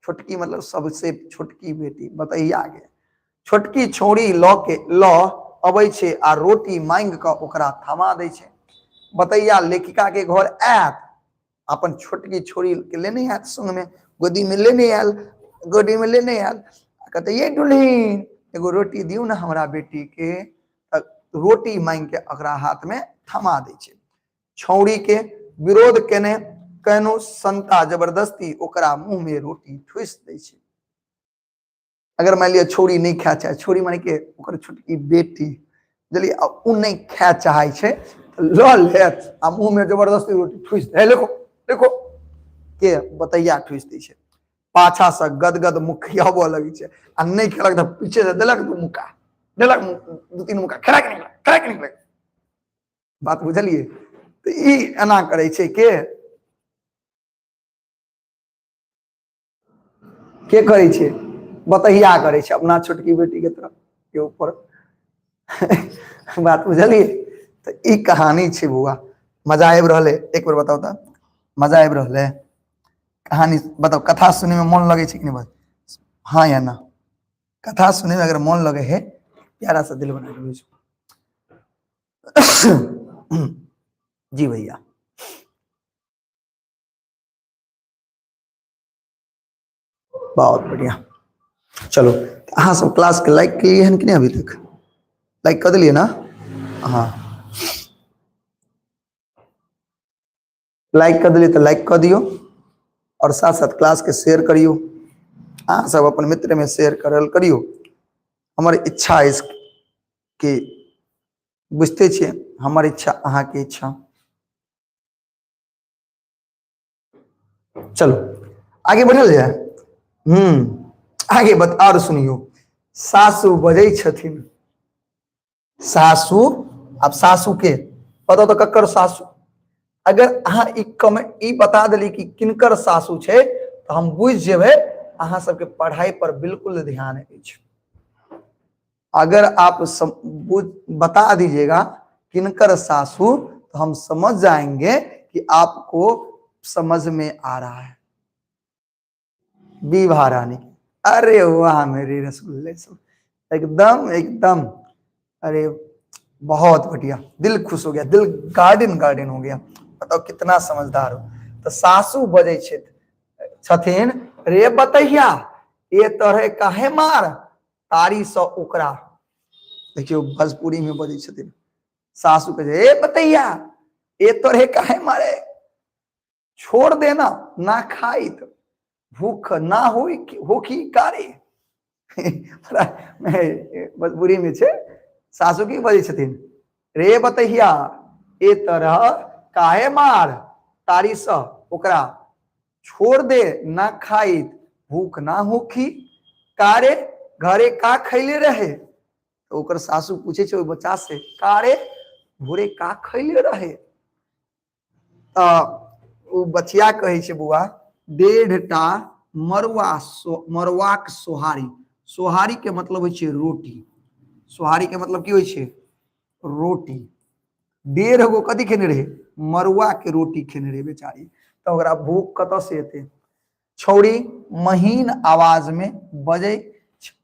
छोटकी मतलब सबसे छोटकी बेटी बतैया के छोटकी छौड़ी ल के ल अबै छै आ रोटी मांगि कऽ ओकरा थमा दै छै। बतैया लेखिका के घर आयत, अपन छोटकी छौड़ी के लेने आयत संग में, गोदी में लेने आयल, गोदी में लेने आयल, कहते ये दुल्हीन एगो रोटी दियौ ने हमरा बेटी के। रोटी मांगि के ओकरा हाथ में थमा दै छै। छौड़ी के विरोध केने केनो संता जबरदस्ती ओकरा मुंह में रोटी ठुसि दै छै। अगर मान लिअ छौड़ी नहीं खाए चाहे, छौड़ी माने के ओकर छोटकी बेटी, बुझलियै? आ उ नहीं खाए चाहे छै तऽ लऽ लेत आ मुंह में जबरदस्ती रोटी ठुसि दे, देखो देखो के बतैया ठुसि दै छै। पाछा से गदगद मुखियाबऽ लगै छै आ नहीं खेलक तऽ पीछे से देलक 2 मुक्का, देलक 2-3 मुक्का, खेलक नहीं खेलक, खेलक नहीं खेलक। बात बुझलियै? तऽ ई एना करै छै के के करै छै? बतहिया करै छै अपना छोटकी बेटी के तरफ के ऊपर। बात बुझलियै? तऽ ई कहानी छै बौआ। मजा आबि रहल है? एक बेर बताउ तऽ मजा आबि रहल है कहानी? बताउ, कथा सुनै में मन लगै छै कि नहि? बस हाँ या ना? कथा सुनै में अगर मन लगे है, प्यारा सा दिल बना के भेजू। जी भैया, बहुत बढ़िया। चलो अहाँ सब क्लास के लाइक के लिए हन कि नहीं? अभी तक लाइक कर दिलिए ना? हाँ, लाइक कर दिलिए तो लाइक कर दियो और साथ साथ क्लास के शेयर करियो। अहाँ सब अपन मित्र में शेयर करल करियो। हमर इच्छा अछि कि बुझते छियै, हमर इच्छा अहाँ के इच्छा। चलो आगे बढ़ल जाय। आगे बत और सुनियो। सासू बजै छथिन, सासू, अब सासू के बताओ तो ककर सासू? अगर अहाँ ई कमेंट ई बता देली कि किनकर सासू छै तो हम बुझि जेबै अहाँ सबके पढ़ाई पर बिल्कुल ध्यान अछि। अगर आप बता दीजिएगा किनकर सासू तो हम समझ जाएंगे कि आपको समझ में आ रहा है। विभा रानी, अरे वाह मेरी रसगुल्ले सब एकदम एकदम, अरे बहुत बढ़िया, दिल खुश हो गया, दिल गार्डन गार्डन हो गया। बताओ कितना समझदार हो। तो सासू बजै छथिन, रे बतैया ये तरह काहे मार तारी से ओकरा। देखियो भोजपुरी में बजै छथिन सासू कहै छै, ए बतैया ए तोरे काहे मारे, छोड़ देना ना खाइत। भूख ना हो होखी कारे। मजबूरी में छै। सासू की बजै छथिन, रे बतहिया ए तरह काहे मार तारी स, ओकरा छोड़ दे ना खाइत, भूख ना होखी कारे, घरे का खैले रहे? तो ओकर सासू पूछे छै ओहि बच्चा से, कारे भोरे का खैले रहे? तऽ ओ बचिया कहै छै, बौआ 1.5टा मरुआ मरुआक सोहारी। सोहारी के मतलब होइ छै रोटी। सोहारी के मतलब की होइ छै? रोटी। 1.5 गो कथी खेने रहे? मरुआ के रोटी खेने रहे बेचारी, तऽ ओकरा भूख कतऽ से एतै? छौड़ी महीन आवाज में बजै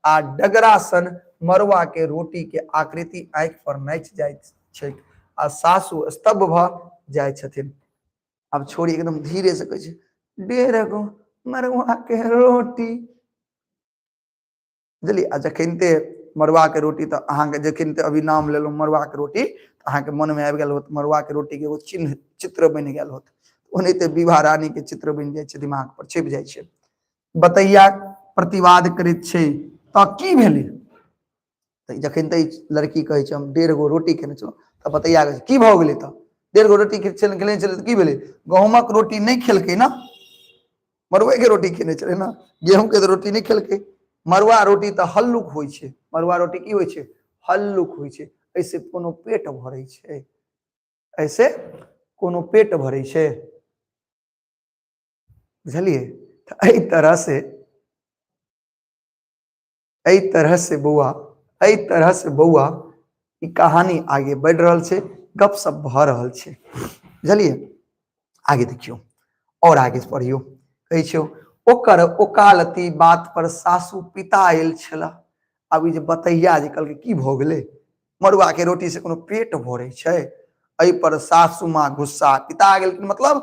आ डगरा सन मरुआ के रोटी के आकृति आँखि पर नाचि जाइत छैक आ सासु स्तब्ध भऽ जाइ छथिन। आब छौड़ी एकदम धीरे से कहै छै, 1.5 गो मरुआ के रोटी, बुझलियै? आ जखनिते मरुआ के रोटी, तऽ अहाँके जखनिते अभी नाम लेलहुँ मरुआ के रोटी, तऽ अहाँके मनमे आबि गेल होत मरुआ के रोटी के एगो चिन्ह चित्र बनि गेल होत। ओनाहिते विवाह रानी के चित्र बनि जाइ छै, दिमाग पर छपि जाइ छै। बतैया प्रतिवाद करैत छै, तऽ की भेलै? तऽ जखन तऽ लड़की कहै छै हम 1.5 गो रोटी खेने छलहुँ, तऽ बतैया कहै छै की भऽ गेलै? तऽ 1.5 गो रोटी खेने छलै तऽ की भेलै? गहूँमक रोटी नहि खेलकै ने, मड़ुएके रोटी खेने छलै ने, गेहूँके तऽ रोटी नहि खेलकै। मड़ुआ रोटी तऽ हल्लुक होइ छै। मड़ुआ रोटी की होइ छै? हल्लुक होइ छै। एहिसँ कोनो पेट भरै छै? एहिसँ कोनो पेट भरै छै? बुझलियै? तऽ एहि तरह से, एहि तरह से बौआ, एहि तरह से बौआ ई कहानी आगे बढ़ि रहल छै, गप सप भऽ रहल छै, बुझलियै? आगे देखियौ और आगे पढ़ियौ। कहै छै ओकर ओकालती बात पर सासू पिता आयल छला। आब ई जे बतैया जे कहलकै की भऽ गेलै, मड़ुआ के रोटी से कोनो पेट भरै छै? एहि पर सासू माँ गुस्सा पिता गेलखिन, मतलब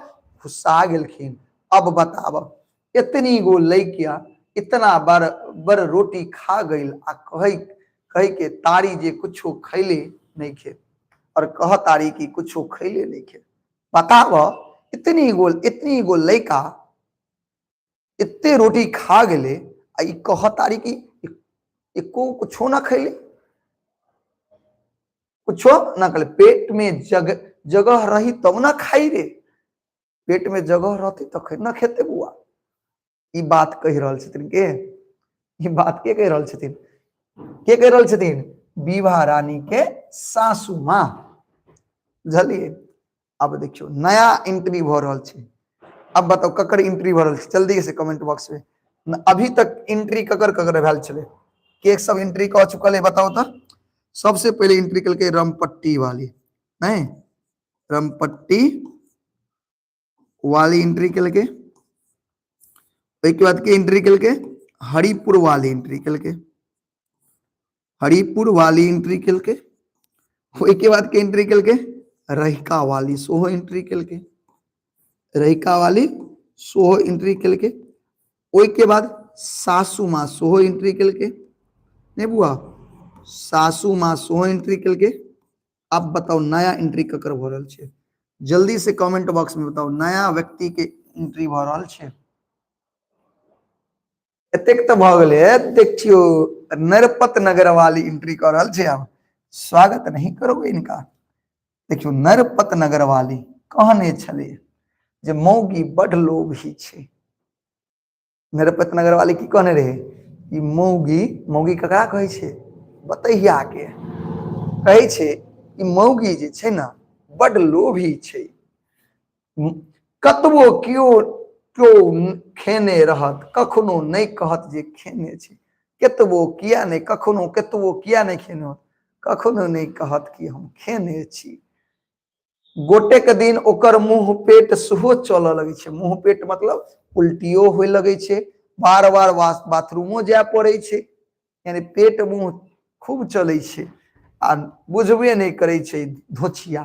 गुस्सा गेलखिन। अब बताब, इतनी गो लैकिया इतना बड़ बड़ रोटी खा गई आ कहे कहे के तारी जे कुछो खैले नहीं खे, और कह तारी कि कुछो खैले नहीं खे। बताब, इतनी गो लैका एते रोटी खा गेले आ ई कह तारी कि एको कुछो ना खैले, कुछो ना खैले। पेट में जगह रही तब ना खाई रे, पेट में जगह रहते तखन ना खेते बुआ। ई बात कहि रहल छथिन के? ई बात के कहि रहल छथिन? के कहि रहल छथिन? विवाह रानी के सासू माँ, बुझलियै? अब देखियौ नया एंट्री भऽ रहल छै। अब बताउ ककर एंट्री भऽ रहल छै? जल्दी से कमेंट बॉक्स में। अभी तक एंट्री ककर ककर भेल छलै? के सब एंट्री कऽ चुकल है बताउ तऽ? सबसे पहिले एंट्री केलकै रमपट्टी वाली, नहीं रमपट्टी वाली एंट्री केलकै। ओहिके बाद के एंट्री केलकै? हरिपुर वाली एंट्री केलकै, हरिपुर वाली एंट्री केलकै। ओहिके बाद के एंट्री केलकै? रहिका वाली सेहो एंट्री केलकै, रहिका वाली सेहो एंट्री केलकै। ओहिके बाद सासू माँ सेहो एंट्री केलकै, नहीं बुआ, सासू माँ सेहो एंट्री केलकै। अब बताउ नया एंट्री ककर भऽ रहल छै? जल्दी से कमेंट बॉक्स में बताउ नया व्यक्ति के एंट्री भऽ रहल छै। एतेक तऽ भऽ गेलै, देखियौ नरपत नगर वाली एंट्री कऽ रहल छै। आब स्वागत नहीं करोगे इनका? देखियौ नरपत नगर वाली कहने छलै जे मौगी बड लोभी छै। नरपत नगर वाली की कहने रहे? ई मौगी, मौगी ककरा कहै छै? बतहिया के कहै छै। ई मौगी जे छै ने बड लोभी छै, कतबो केओ केओ खेने रहत कखनो नहि कहत जे खेने छै, केतबो किया नहि, कखनो केतबो किया नहि खेने होत, कखनो नहि कहत कि हम खेने छी। गोटेक दिन ओकर मुँह पेट सेहो चलऽ लगै छै। मुँह पेट मतलब उल्टियो होय लगै छै, बार बार बाथरूमो जाय पड़ै छै, यानी पेट मुँह खूब चलै छै आ बुझबे नहि करै छै। धोछिया,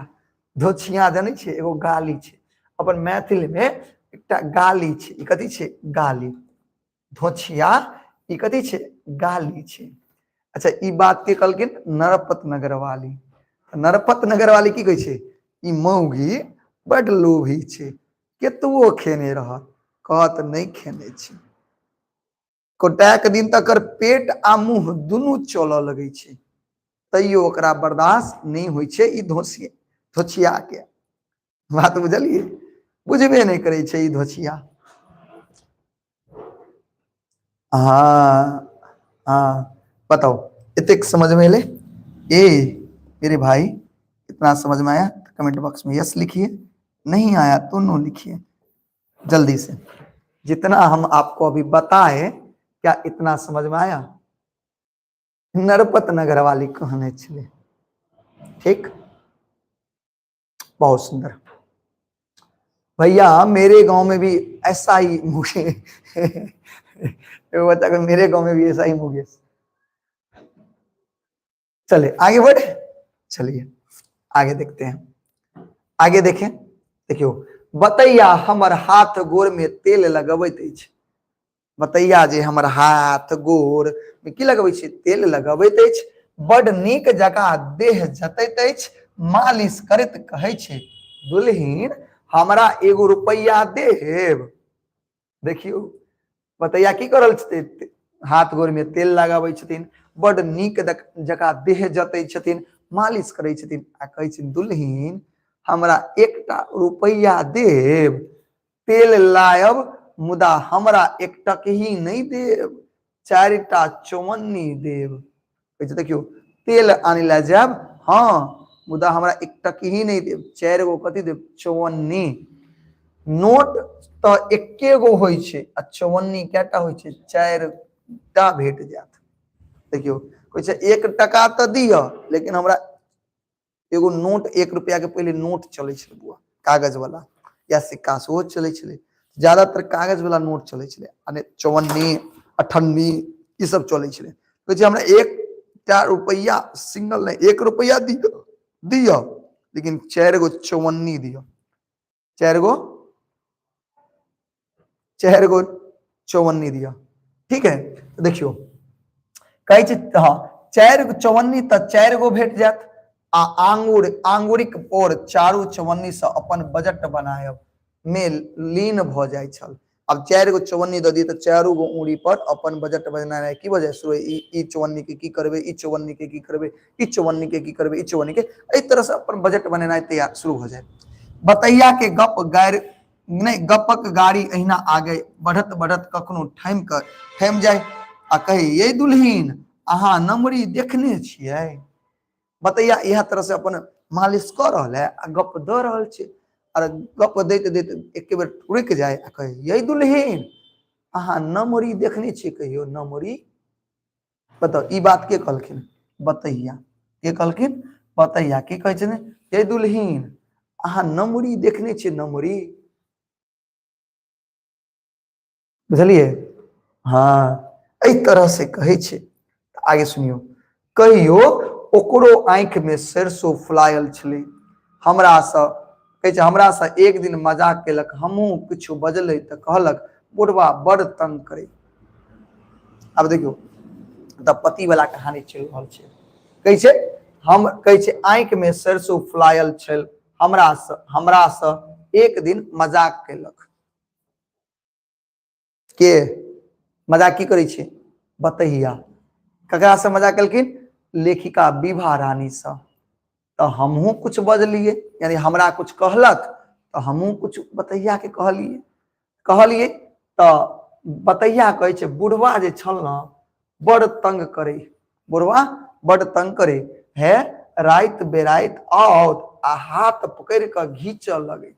धोछिया जानै छियै? एगो गाली छै अपन मैथिलमे, एकटा गाली छै। ई कथी छै? गाली। धोछिया ई कथी छै? गाली छै। अच्छा, ई बात के कहलखिन? नरपत नगर वाली। नरपत नगर वाली की कहै छै? ई मौगी बड लोभी छै, केतबो खेने रहत कहत नहि खेने छी। गोटाक दिन तक पेट आ मुंह दुनू चलऽ लगै छै, तैयो ओकरा बर्दाश्त नहि होइ छै। ई धोसिया धोछिया के बात बुझलियै? बुझबे नहि करै छै ई धोछिया। हाँ हाँ, बताओ, इतने समझ में एले? ए मेरे भाई, इतना समझ में आया तो कमेंट बॉक्स में यस लिखिए, नहीं आया तो नो लिखिए जल्दी से। जितना हम आपको अभी बताए, क्या इतना समझ में आया? नरपत नगर वाली कहने छले। ठीक, बहुत सुंदर भैया। मेरे गांव में भी ऐसा ही मुकेश बच्चा, मेरे गांव में भी ऐसा ही मुकेश। चले आगे बढ़े, चलिए आगे देखते हैं। आगे देखें, देखियो, बतैया हमर हाथ गोर में तेल लगबैत अछि। बतैया जे हमर हाथ गोर में की लगबै छै? तेल लगबैत अछि। बड नीक जकाँ देह जतैत अछि। मालिश करैत कहै छै, दुल्हिन हमरा एगो रुपैआ देब? देखियौ, बतैया की कर रहल छथिन? हाथ गोर में तेल लगाबै छथिन, बड नीक जकाँ देह जतै छथिन, मालिश करै छथिन आ कहै छथिन, दुल्हिन हमरा एकटा रुपैआ देब? तेल लायब मुदा हमरा एक टकही नहि देब, चारिटा चौवन्नी देब। कहै छै, देखियौ, तेल आनै लए जायब, हाँ, मुदा हमरा एक टकही नहि देब, चारि गो कथी देब? चौवन्नी। नोट तऽ एके गो होइ छै आ चौवन्नी कएटा होइ छै? चारि टा भेट जायत। देखियौ, कहै छै एक टका तऽ दिअ, लेकिन हमरा एगो नोट, एक रुपया के पहिले नोट चलै छलै बुआ, कागज वाला या सिक्का सेहो चलै छलै। ज्यादातर कागज वाला नोट चलै छलै, आ चौवन्नी अठन्नी ई सब चलै छलै। कहै छै हमरा एकटा रुपैआ सिंगल नहि, एक रुपैआ दिअ दिअ, लेकिन चारि गो चौवन्नी दिअ, चारि गो, चारि गो चौवन्नी दिअ। ठीक है, तो देखियौ, कहै छै हँ, चारि गो चौवन्नी तऽ चारि गो भेट जायत आ आंगुर आंगुरिक पोर चारू चौवन्नी से अपन बजट बनायब मे लीन भऽ जाइ छल। आब चारि गो चौवन्नी दऽ दियै तऽ चारू गो उंगरी पर अपन बजट बनेनाइ की भऽ जाइ शुरू। ई चौवन्नी के की करबै, ई चौवन्नी के की करबै, ई चौवन्नी के की करबै, ई चौवन्नी के, एहि तरह से अपन बजट बनेनाइ तैयार शुरू भऽ जाय। बतैया के गप गारि नहि, गपक गाड़ी अहिना आगे बढ़त बढ़त कखनो ठमि कऽ ठमि जाय आ कहै, ये दुल्हिन अहाँ नमरी देखने छियै? बतैया इएह तरह से अपन मालिश कऽ रहल है आ गप दऽ रहल छै, आर गप दैत दैत एके बेर रुकि जाय आ कहै, ये दुल्हिन अहाँ नमरी देखने छियै कहियो? नमरी बताउ। ई बात के कहलखिन? बतैया। के कहलखिन? बतैया। की कहै छै? ये दुल्हिन अहाँ नमरी देखने छियै? नमरी बुझलियै? हाँ, एहि तरह से कहै छै। आगे सुनियौ, कहियो ओकरो आँखि में सरसो फुलायल छलै। हमरासँ कहै छै, हमरासँ एक दिन मजाक केलक, हमहूँ किछु बजलै तऽ कहलक, बुढ़बा बड़ तंग करै। आब देखियौ, तऽ पति वाला कहानी चलि रहल छै। कहै छै, हम कहै छै, आँखि में सरसो फुलायल छल, हमरासँ एक दिन मजाक केलक। के मजाक की करै छै? बतैया। ककरासँ मजाक केलखिन? लेखिका विभा रानीसँ। तऽ हमहूँ कुछ बजलियै, यानी हमरा कुछ कहलक तऽ हमहूँ कुछ बतैयाके कहलियै। कहलियै तऽ बतैया कहै छै, बुढ़वा जे छल ने बड़ तंग करै, बुढ़वा बड़ तंग करै है, राति बेराति आओत आ हाथ पकड़ि कऽ घीचऽ लगै।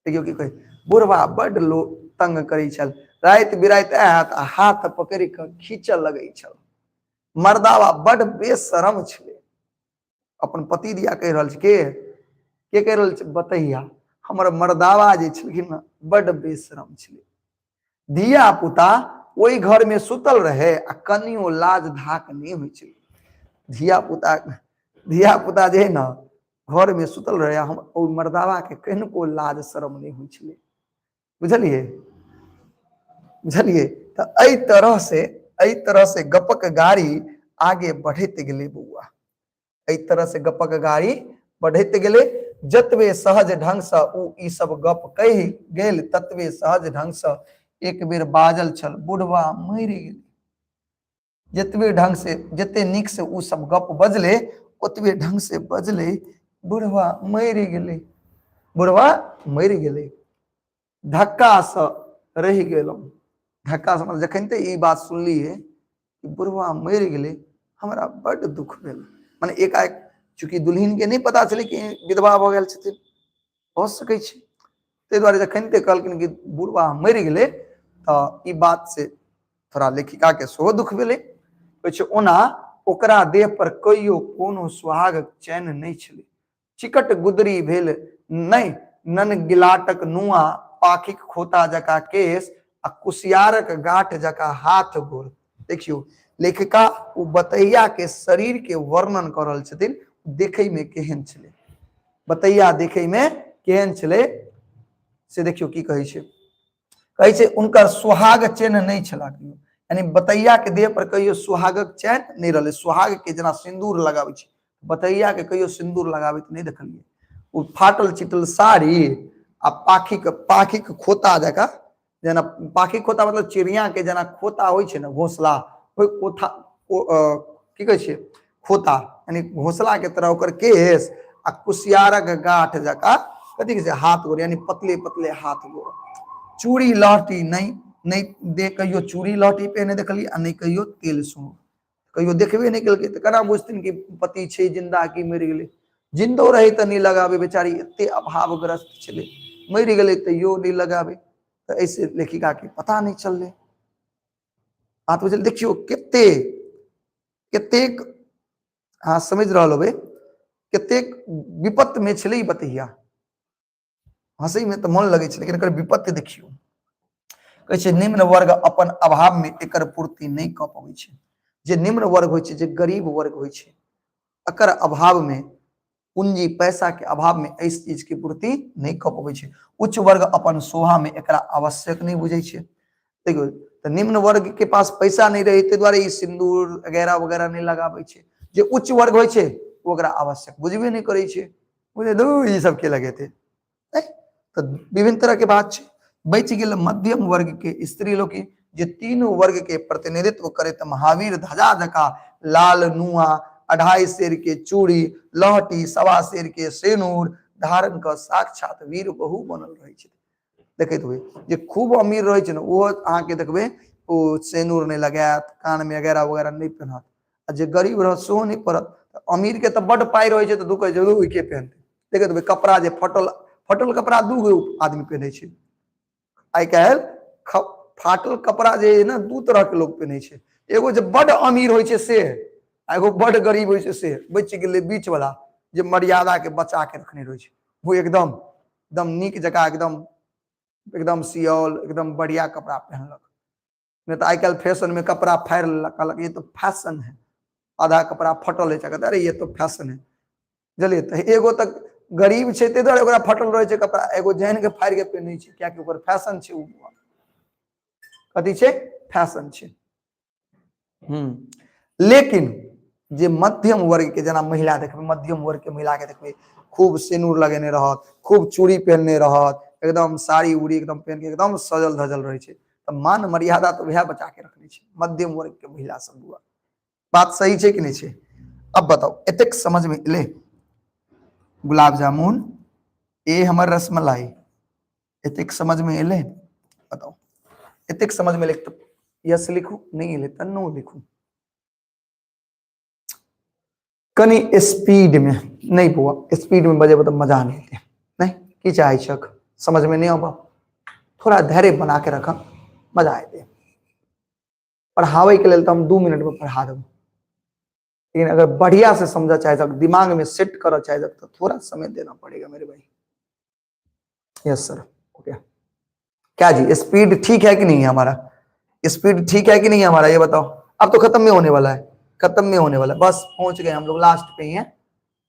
देखियौ की कहै, बुढ़वा बड्ड लोक तंग करै छल, राति बिराति आयत आ हाथ पकड़ि कऽ खींचऽ लगै छल। मर्दावा बड्ड बेशरम छलै। अपन पति दिया कहि रहल छै। के के कहि रहल छै? बतैया। हमर मर्दावा जे छलखिन ने बड्ड बेशरम छलै। धिया पुता ओहि घर में सुतल रहे आ कनियो लाज धाक नहि होइ छलै। धिया पुता, धिया पुता जे है ने घर में सुतल रहे, हम ओ मर्दावा के कनिको लाज शरम नहि होइ छलै। बुझलियै? बुझलियै? तऽ एहि तरह से, एहि तरह से गपक गाड़ी आगे बढ़ैत गेलै बौआ। एहि तरह से गपक गाड़ी बढ़ैत गेलै। जतबे सहज ढंग से ओ ई सब गप कहि गेल, ततबे सहज ढंग से एक बेर बाजल छल, बुढ़वा मरि गेलै। जतबे ढंग से, जते नीक से ओ सब गप बजले, ओतबे ढंग से बजले, बुढ़वा मरि गेलै, बुढ़वा मरि गेलै। धक्का से रहि गेलहुँ। धक्का से मतलब जखन ते ई बात सुनलियै कि बुढ़वा मरि गेलै, हमरा बड्ड दुख भेल। माने एकाएक चूँकि दुल्हिन के नहि पता छलै कि विधवा भऽ गेल छथिन, भऽ सकै छै, ताहि दुआरे जखन ते कहलखिन कि बुढ़वा मरि गेलै, तऽ ई बात से थोड़ा लेखिका के सेहो दुख भेलै। कहै छै ओना ओकरा देह पर कहियो कोनो सुहागक चैन नहि छलै। चिकट गुदरी भेल नहि, नन गिलाटक नुआ, पाखिक खोता जका केश आ कुसियारक गाठ जका हाथ गोर। देखियौ लेखिका ओ बतैया के शरीर के वर्णन कऽ रहल छथिन, देखै में केहन छलै बतैया, देखै में केहन छलै से देखियौ की कहै छै। कहै छै उनकर सुहाग चिन्ह नहि छला कहियो, यानी बतैया के देह पर कहियो सुहागक चैन नहि रहलै। सुहाग के जेना सिंदूर लगाबै छै, बतैया के कहियो सिंदूर लगाबैत नहि देखलियै। ओ फाटल चिटल साड़ी आ पाखीक पाखीक खोता जकाँ, जेना पाखीक खोता मतलब चिड़िया के जेना खोता होइ छै ने, घोंसला, ओहि कोथा की कहै छै खोता, यानी घोंसला के तरह ओकर केश आ कुसियारक गाठ जकाँ कथी कहै छै हाथ गोड़, यानी पतले पतले हाथ गोड़। चूड़ी लहठी नहि, नहि दे कहियो चूड़ी लहठी पहिने देखलियै आ नहि कहियो तेल सुन, कहियो देखबे नहि केलकै, तऽ केना बुझथिन कि पति छै जिन्दा कि मरि गेलै। जिन्दो रहै तऽ नहि लगाबै बेचारी, एते अभावग्रस्त छलै, मरि गेलै तैयो नहि लगाबै। तऽ एहिसँ लेखिकाके पता नहि चललै। बात बुझल? देखियौ कते कतेक अहाँ समझ रहल होबै कतेक विपत्त में छलै ई बतैया। हंसै में तऽ मन लगै छै, लेकिन एकर विपत्ति देखियौ। कहै छै निम्न वर्ग अपन अभाव में एकर पूर्ति नहि कऽ पबै छै। जे निम्न वर्ग होइ छै, जे गरीब वर्ग होइ छै, एकर अभाव में, पूंजी पैसा के अभाव में एहि चीज के पूर्ति नहि कऽ पबै छै। उच्च वर्ग अपन शोभा में एकरा आवश्यक नहि बुझै छै। देखियौ तऽ निम्न वर्ग के पास पैसा नहि रहै, ताहि दुआरे ई सिन्दूर वगैरह वगैरह नहि लगाबै छै। जे उच्च वर्ग होइ छै ओ ओकरा आवश्यक बुझबे नहि करै छै, बुझे दू ई सब के लगेतै। तऽ विभिन्न तरह के बात छै। बचि गेल मध्यम वर्ग के स्त्री लोकनि, जे तीनू वर्ग के प्रतिनिधित्व करैत महावीर ध्वजा जकाँ लाल नुआ, 2.5 सेर के चूड़ी, लहटी, 1.25 सेर के सेनूर धारण कऽ साक्षात वीर बहु बनल रहै छै। देखैत हुए जे खूब अमीर रहै छै ने, ओहो अहाँके देखबै ओ सेनूर नहि लगायत, कानमे वगैरह वगैरह नहि पेन्हत, आ जे गरीब रहत सेहो नहि पड़त। अमीर के तऽ बड्ड पाइ रहै छै तऽ दू कहै छै ओहि के पेन्हतै। देखैत हेबै कपड़ा जे फटल फटल कपड़ा दू गो आदमी पेन्है छै आइ काल्हि। फाटल कपड़ा जे ने दू तरह के लोग पेन्है छै, एगो जे बड्ड अमीर होइ छै से, आ एगो बड्ड गरीब होइ छै से। बचि गेलै बीच वाला जे मर्यादा के बचा के रखने रहै छै, ओ एकदम एकदम नीक जकाँ एकदम एकदम सियल एकदम बढ़िया कपड़ा पहनलक। नहीं तो आइ काल्हि फैशन में कपड़ा फाड़ि लेलक, कहलक ये तो फैशन है, आधा कपड़ा फटल है, कहते अरे ये तो फैशन है। बुझलियै? तऽ एगो तऽ गरीब छै ताहि दुआरे ओकरा फटल रहै छै कपड़ा, एगो जानि के फाड़ि के पहिनै छै कियाकि ओकर फैशन छै। ओ कथी छै? फैशन छै। लेकिन जे मध्यम वर्ग के जेना महिला देखबै, मध्यम वर्ग के महिला के देखबै खूब सिनूर लगेने रहत, खूब चूड़ी पहनने रहत, एकदम साड़ी उड़ी एकदम पहन के एकदम सजल धजल रहै छै। तऽ मान मर्यादा तऽ वएह बचा के रखने छै मध्यम वर्ग के महिला सब। बुआ बात सही छै कि नहि छै? अब बताउ एतेक समझ में एलै? गुलाब जामुन ए हमर रसमलाई, एतेक समझ में एलै? बताउ एतेक समझ में एलै तऽ यस लिखू, नहीं एलै तऽ नो लिखू। कनि स्पीड में नहीं बौआ, स्पीड में बजेबो तऽ मजा नहीं एतै। नहीं की चाहै छक समझ में नहीं आबऽ, थोड़ा धैर्य बना के रख, मजा एतै। पढ़ावे के लेल तऽ हम 2 मिनट में पढ़ा देब, लेकिन अगर बढ़िया से समझा चाहे तक, दिमाग में सेट करऽ चाहे तक, तो थोड़ा समय देना पड़ेगा मेरे भाई। Yes sir, okay. क्या जी स्पीड ठीक है कि नहीं है हमारा? स्पीड ठीक है कि नहीं है हमारा, ये बताओ। अब तो खत्म में होने वाला है, खत्म में होने वाला है, बस पहुंच गए हम लोग लास्ट पे ही हैं।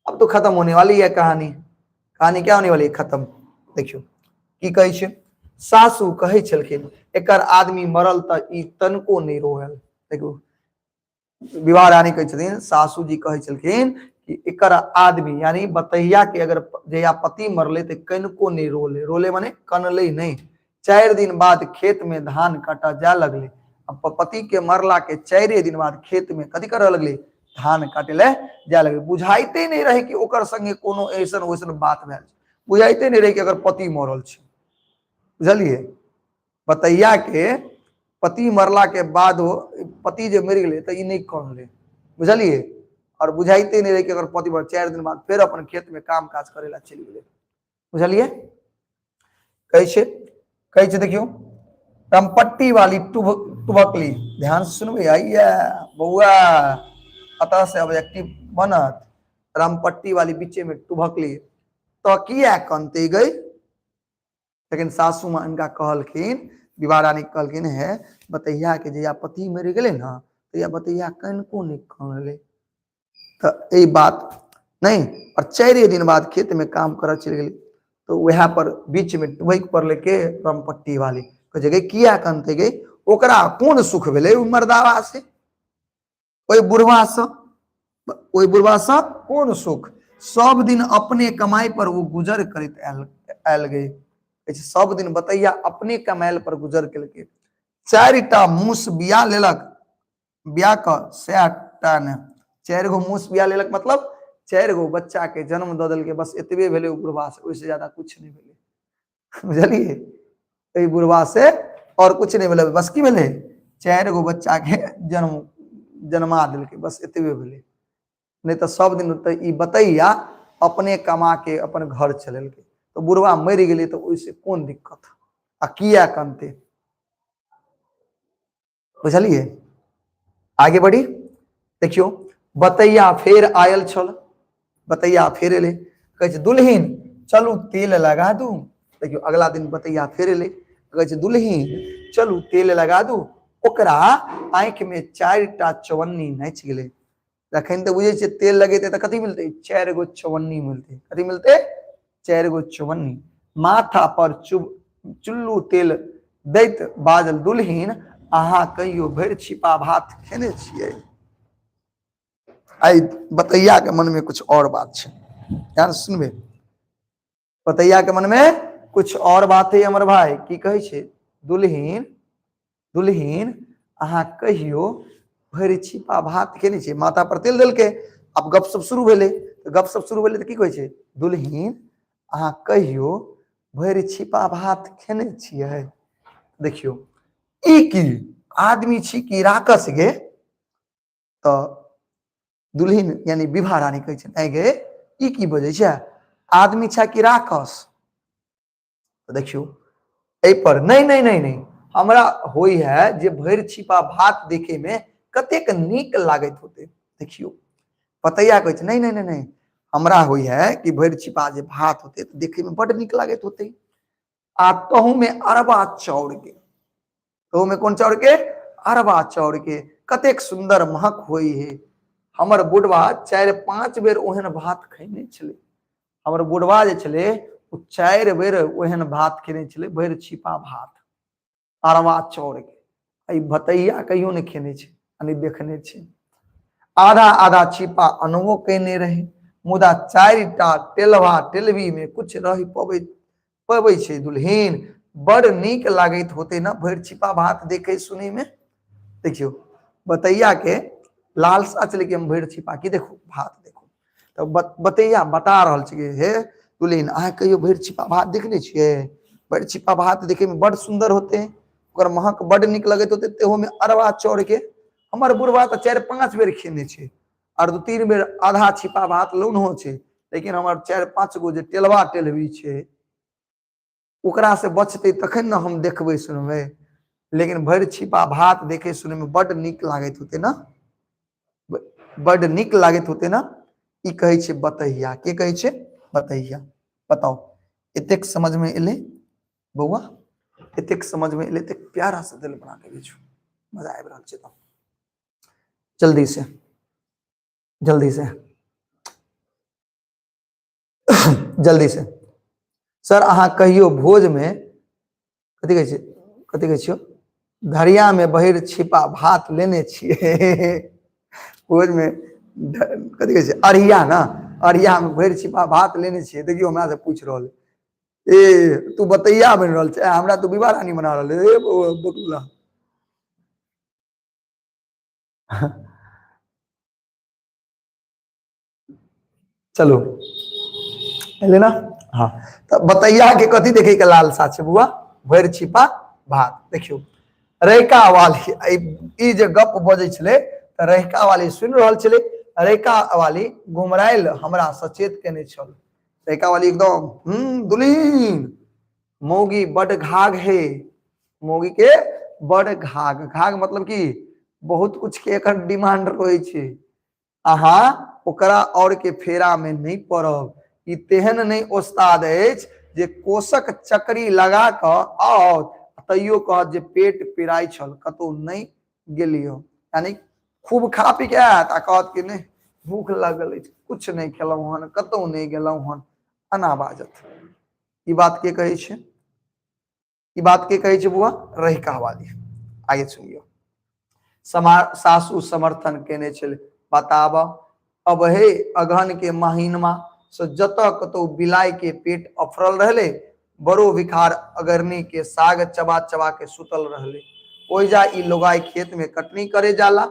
अब तो खत्म होने वाली है कहानी। कहानी क्या होने वाली है? खत्म। देखियो की कहै छै, सासू कहै छलखिन एकर आदमी मरल तऽ ई तनको नहि रोयल। देखियो विवाह रानी कहै छथिन, सासू जी कहै छलखिन कि एकर आदमी यानी बतहिया के अगर जहिया पति मरले तऽ कनको नहि रोले, रोले माने कनले नहि, 4 दिन बाद खेत में धान काटा जाए लगले। अब पति के मरला के 4 दिन बाद खेत में कथी करऽ लगले? धान काटे ले जाए लगले। बुझाइते नहीं रहे कि ओकर संगे कोनो ऐसन वैसन बात भेल, बुझाइते नहीं रहे कि अगर पति मरल छै। बुझलिए? बतैया के पति मरला के बाद पति जे मरि गेलै तऽ ई नहि कहलै। बुझलिए? और बुझाइते नहीं रहे कि अगर पति मर 4 दिन बाद फिर अपन खेत में काम काज करे ला चलि गेलै। बुझलिए? कहै छै, कहै छै देखियौ, रामपट्टी वाली टुभकली, ध्यान से सुनबै आइया बौआ, अतः से ऑब्जेक्टिव बनत। रामपट्टी वाली बीचे में टुभकली तऽ किया कनते गई? लेकिन सासू माँ इनका कहलखिन, विवाह रानी कहलखिन हे बतैया के जहिया पति मरि गेलै ने तहिया बतैया कनिको नहि कनलै। तऽ एहि बात नहीं, और 4 दिन बाद खेत में काम करऽ चलि गेलै तो वएह पर बीच में टुभकि पड़लै के? रामपट्टी वाली। कहै छै गे किया कनते गे? ओकरा कोन सुख भेलै ओहि मर्दावा से, ओहि बुढ़वा से, ओहि बुढ़वा से कोन सुख? सब दिन अपने कमाई पर ओ गुजर करैत आयल गे। कहै छै सब दिन बतैया अपने कमायल पर गुजर केलकै। 4टा मूस बिया लेलक, बिया कऽ 100टा ने 4 गो मूस बिया लेलक, मतलब 4 गो बच्चा के जन्म दऽ देलकै। बस एतबे भेलै ओ बुढ़वा से, ओहिसँ ज्यादा कुछ नहि भेलै। बुझलिए? एहि बुढ़वा से और कुछ नहि भेलै, बस की भेलै? 4 गो बच्चा के जन्मा देलकै, बस एतबे भेलै। नहि तऽ सब दिन तऽ ई बतैया अपने कमा के अपन घर चलेलकै। तऽ बुढ़वा मरि गेलै तऽ ओहिसँ कोन दिक्कत आ किया कनते? बुझलिए? आगे बढ़ी। देखियो बतैया फेर आयल छल, बतैया फेर एलै, कहै छै दुल्हिन चलू तेल लगा दू। देखियो अगला दिन बतैया फेर एलै, कहै छै दुल्हिन चलू तेल लगा दू। ओकरा आँखि में 4टा चौवन्नी नाचि गेलै। तखन तऽ बुझै छियै तेल लगेतै तऽ कथी मिलतै? 4 गो चौवन्नी मिलतै। कथी मिलतै? 4 गो चौवन्नी। माथा पर चुल्लू तेल दैत बाजल दुल्हिन अहाँ कहियो भरि छिपा भात खेने छियै? आइ बतैया के मन में कुछ और बात छै, ध्यान से सुनबै। बतैया के मन में कुछ और बात है हमर भाई। की कहै छै? दुल्हिन, दुल्हिन अहाँ कहियो भरि छिपा भात खेने छियै? माथा पर तेल देलकै, आब गपशप शुरू भेलै। तऽ गपशप शुरू भेलै तऽ की कहै छै? दुल्हिन अहाँ कहियो भरि छिपा भात खेने छियै? देखियौ ई की आदमी छी कि राकस गे? तऽ दुल्हिन यानी विवाह रानी कहै छै, ऐ गे ई की बजै छै, आदमी छै कि राकस? तऽ देखियौ एहि पर नहि नहि नहि नहि, हमरा होइ है जे भरि छिपा भात देखे में कतेक नीक लागैत होते। देखियौ पतैया कहै छै, नहीं नहीं नहीं नहीं, हमरा होइ है कि भरि छिपा जे भात होते तऽ देखे में बड नीक लागैत होते, आ तहू में अरबा चाउर के, तहू में कोन चाउर के? अरबा चाउर के, कतेक सुंदर महक होइ है। हमर बुढ़वा 4-5 बेर ओहन भात खेने छलै। हमर बुढ़वा जे छलै ओ 4 बेर ओहन भात खेने छलै, भरि छिपा भात अरबा चाउर के। एहि भतैया कहियो नहि खेने छै आ नहि देखने छै। आधा आधा छिपा अनबो केने रहे, मुदा 4टा टेलवा टेलवी में कुछ रहि पबै छै। दुल्हिन बड़ नीक लागैत होते ने भरि छिपा भात देखे सुने में। देखियौ बतैया के लालसा छलै कि हम भरि छिपा की देखू भात देखू। तऽ बतैया बता रहल छै कि हे दुल्हिन अहाँ कहियो भरि छिपा भात देखने छियै? भरि छिपा भात देखे में बड़ सुंदर होते, ओकर महक बड़ नीक लगैत होते, तेहो में अरबा चाउर के। हमर बुढ़वा तऽ 4-5 बेर खेने छै, और 2-3 बेर आधा छिपा भात लौनहो छै, लेकिन हमर 4-5 गो जे टेलवा टेलवी छै ओकरा से बचतै तखन ने हम देखबै सुनबै। लेकिन भरि छिपा भात देखे सुने में बड नीक लागैत होते ना, बड नीक लागैत होते ना। ई कहै छै बतैया। के कहै छै? बतैया। बताओ एतेक समझ में एलै बौआ? एतेक समझ में एलै? एतेक प्यारा से दिल बना के भेजू, मजा आबि रहल छै। तऽ जल्दी से, जल्दी से, जल्दी से। सर अहाँ कहियो भोज में कथी कहै छै, कथी कहै छियौ, धरिया में बहिर छिपा भात लेने छियै? भोज में कथी कहै छै, अरिया ना, अरिया में भरि छिपा भात लेने छियै? देखियौ हमरा से पूछि रहल। ए तू बतैया बनि रहल छै, हमरा तू विवाह रानी बना रहल ए बकुला। चलो एले ना। हाँ, तो बतैया के कथी देखे के लालसा छै बुआ? भरि छिपा भात। देखियो रैका वाली ई जे गप बजै छलै तऽ रैका वाली सुनि रहल छलै। रैका वाली गुमरायल हमरा सचेत केने छल। रैका वाली एकदम दुलीन मौगी बड घाघ हे, मौगी के बड घाघ, घाघ मतलब की बहुत कुछ के एकर डिमांड रहै छै। अहाँ ओकरा और के फेरा में नहीं पड़ब। ई तेहन नहीं ओस्ताद अछि जे कोसक चकरी लगा कऽ आओत तैयो कहत जे पेट पिराइ छल, कतौ नहीं गेलियो। यानी खूब खा पी के आयत आ कहत कि नहीं भूख लगल अछि, कुछ नहीं खेलहुँ हन, कतौ नहीं गेलहुँ हन, एना बाजत। ई बात के कहै छै? ई बात के कहै छै बुआ? रहिका वाली। आगे सुनियो। सासू समर्थन केने छलै। बताब अब हे अगहन के महीनमा से जतऽ कतौ बिलाइ के पेट अफरल रहले, बड़ो भिखार अगरनी के साग चबा चबा के सुतल रहले। ओइजा ई लोगाई खेत में कटनी करे जाला,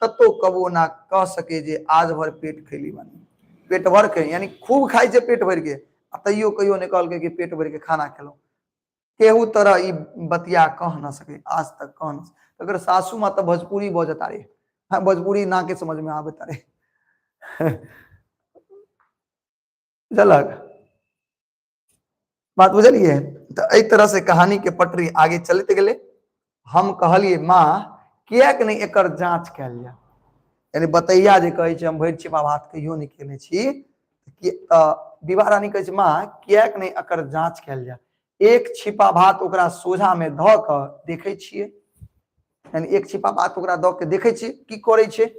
ततो कबो ना कह सके जे आज भर पेट खैली बानी। पेट भर के यानी खूब खाइ छै पेट भर के, आ तैयो कहियो नहीं कहलकै कि पेट भर के खाना खेलहुँ। केहू तरह ई बतिया कह न सके, आज तक कह न सके। अगर सासू माँ तऽ भोजपुरी बजता रे, हाँ, भोजपुरी ना के समझ में आबे तारे। बुझलक बात? बुझलिए? तो एहि तरह से कहानी के पटरी आगे चलते गेलै। हम कहलिए माँ किएक नहि एकर जांच कयल जाय। यानी बतैया जे कहै छै हम भरि छिपा भात कहियो नहि खेने छी, तऽ विवाह रानी कहै छै माँ किएक नहि एकर जांच कयल जाय। एक छिपा भात ओकरा सोझा में धऽ कऽ देखै छियै, यानी एक छिपा भात ओकरा दऽ के देखै छियै की करै छै।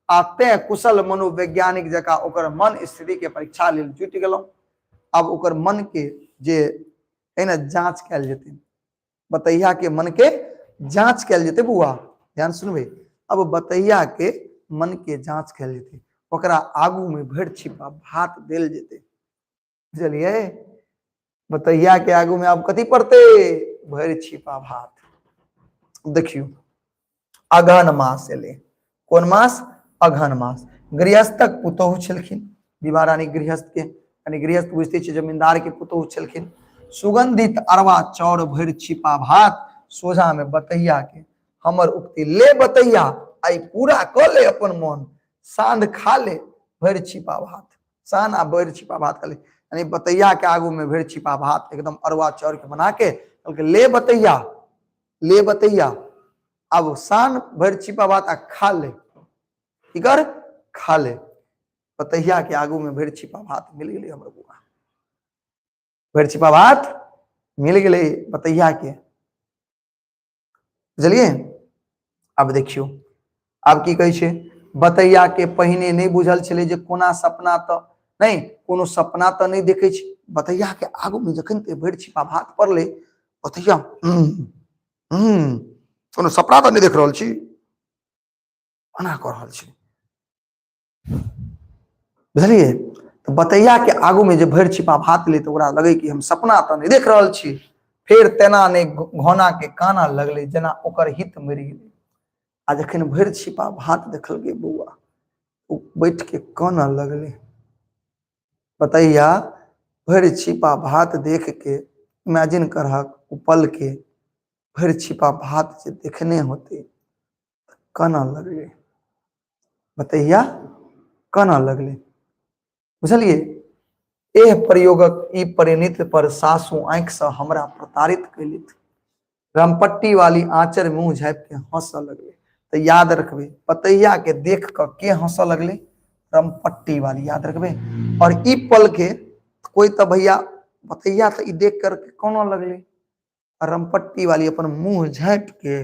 आ तें कुशल मनोवैज्ञानिक जकाँ ओकर मन स्थिति के परीक्षा लेल जुटि गेलहुँ। आब ओकर मन के जे है ने जांच कयल जेतै, बतैया के मन के जांच कयल जेतै। बुआ ध्यान सुनबै, अब बतैया के मन के जांच कयल जेतै, ओकरा आगू में भरि छिपा भात देल जेतै। बुझलिए? बतैया के आगू में आब कथी पड़तै? भरि छिपा भात। देखियौ अगहन मास एलै। कोन मास? अगहन मास। गृहस्थक पुतोहु छलखिन विवाह रानी, गृहस्थ के यानी गृहस्थ बुझते छियै जमींदार के पुतोहु छलखिन। सुगंधित अरवा चाउर भरि छिपा भात सोझा में बतैया के हमर उक्ति, ले बतैया आई पूरा क ले अपन मन, सांध खा ले भरि छिपा भात। सान आ भरि छिपा भात खा ले, यानी बतैया के आगू में भरि छिपा भात एकदम अरवा चाउर के बना के कहलकै ले बतैया, ले बतैया अब सान भरि छिपा भात आ खा ले, की कर खा ले। बतैया के आगू में भरि छिपा भात मिल गेलै हमर बुआ, भरि छिपा भात मिल गेलै बतैया के। बुझलिए? अब देखियो आब की कहै छै। बतैया के पहिने नहि बुझल छलै जे कोना सपना तऽ नहि, कोनो सपना तऽ नहि देखै छै। बतैया के आगू में जखन ते भरि छिपा भात पड़लै, बतैया कोनो सपना तऽ नहि देख रहल छी, एना कऽ रहल छी। बुझलिए? तऽ बतैया के आगू में जे भरि छिपा भात ले तऽ ओकरा लगै कि हम सपना तऽ नहि देख रहल छी। फेर तेना नहि घोना के काना लगलै जेना ओकर हित मरि गेलै। आ जखन भरि छिपा भात देखलकै बौआ, ओ बैठ के कानऽ लगलै। बतैया भरि छिपा भात देख के इमेजिन करहक ओ पल के, भरि छिपा भात जे देखने होतै कानऽ लगलै, बतैया कानऽ लगलै। बुझलिए? एह प्रयोगक ई परिणित पर सासू आँखि से हमरा प्रताड़ित कैलित। रामपट्टी वाली आंचर मुंह झाँपि के हंसऽ लगलै। तऽ याद रखबै, बतैया के देख कऽ के हंसऽ लगलै? रामपट्टी वाली। याद रखबै। और ई पल के कोई तऽ भैया बतैया तऽ ई देख करके कानऽ लगलै, आ रामपट्टी वाली अपन मुंह झाँपि के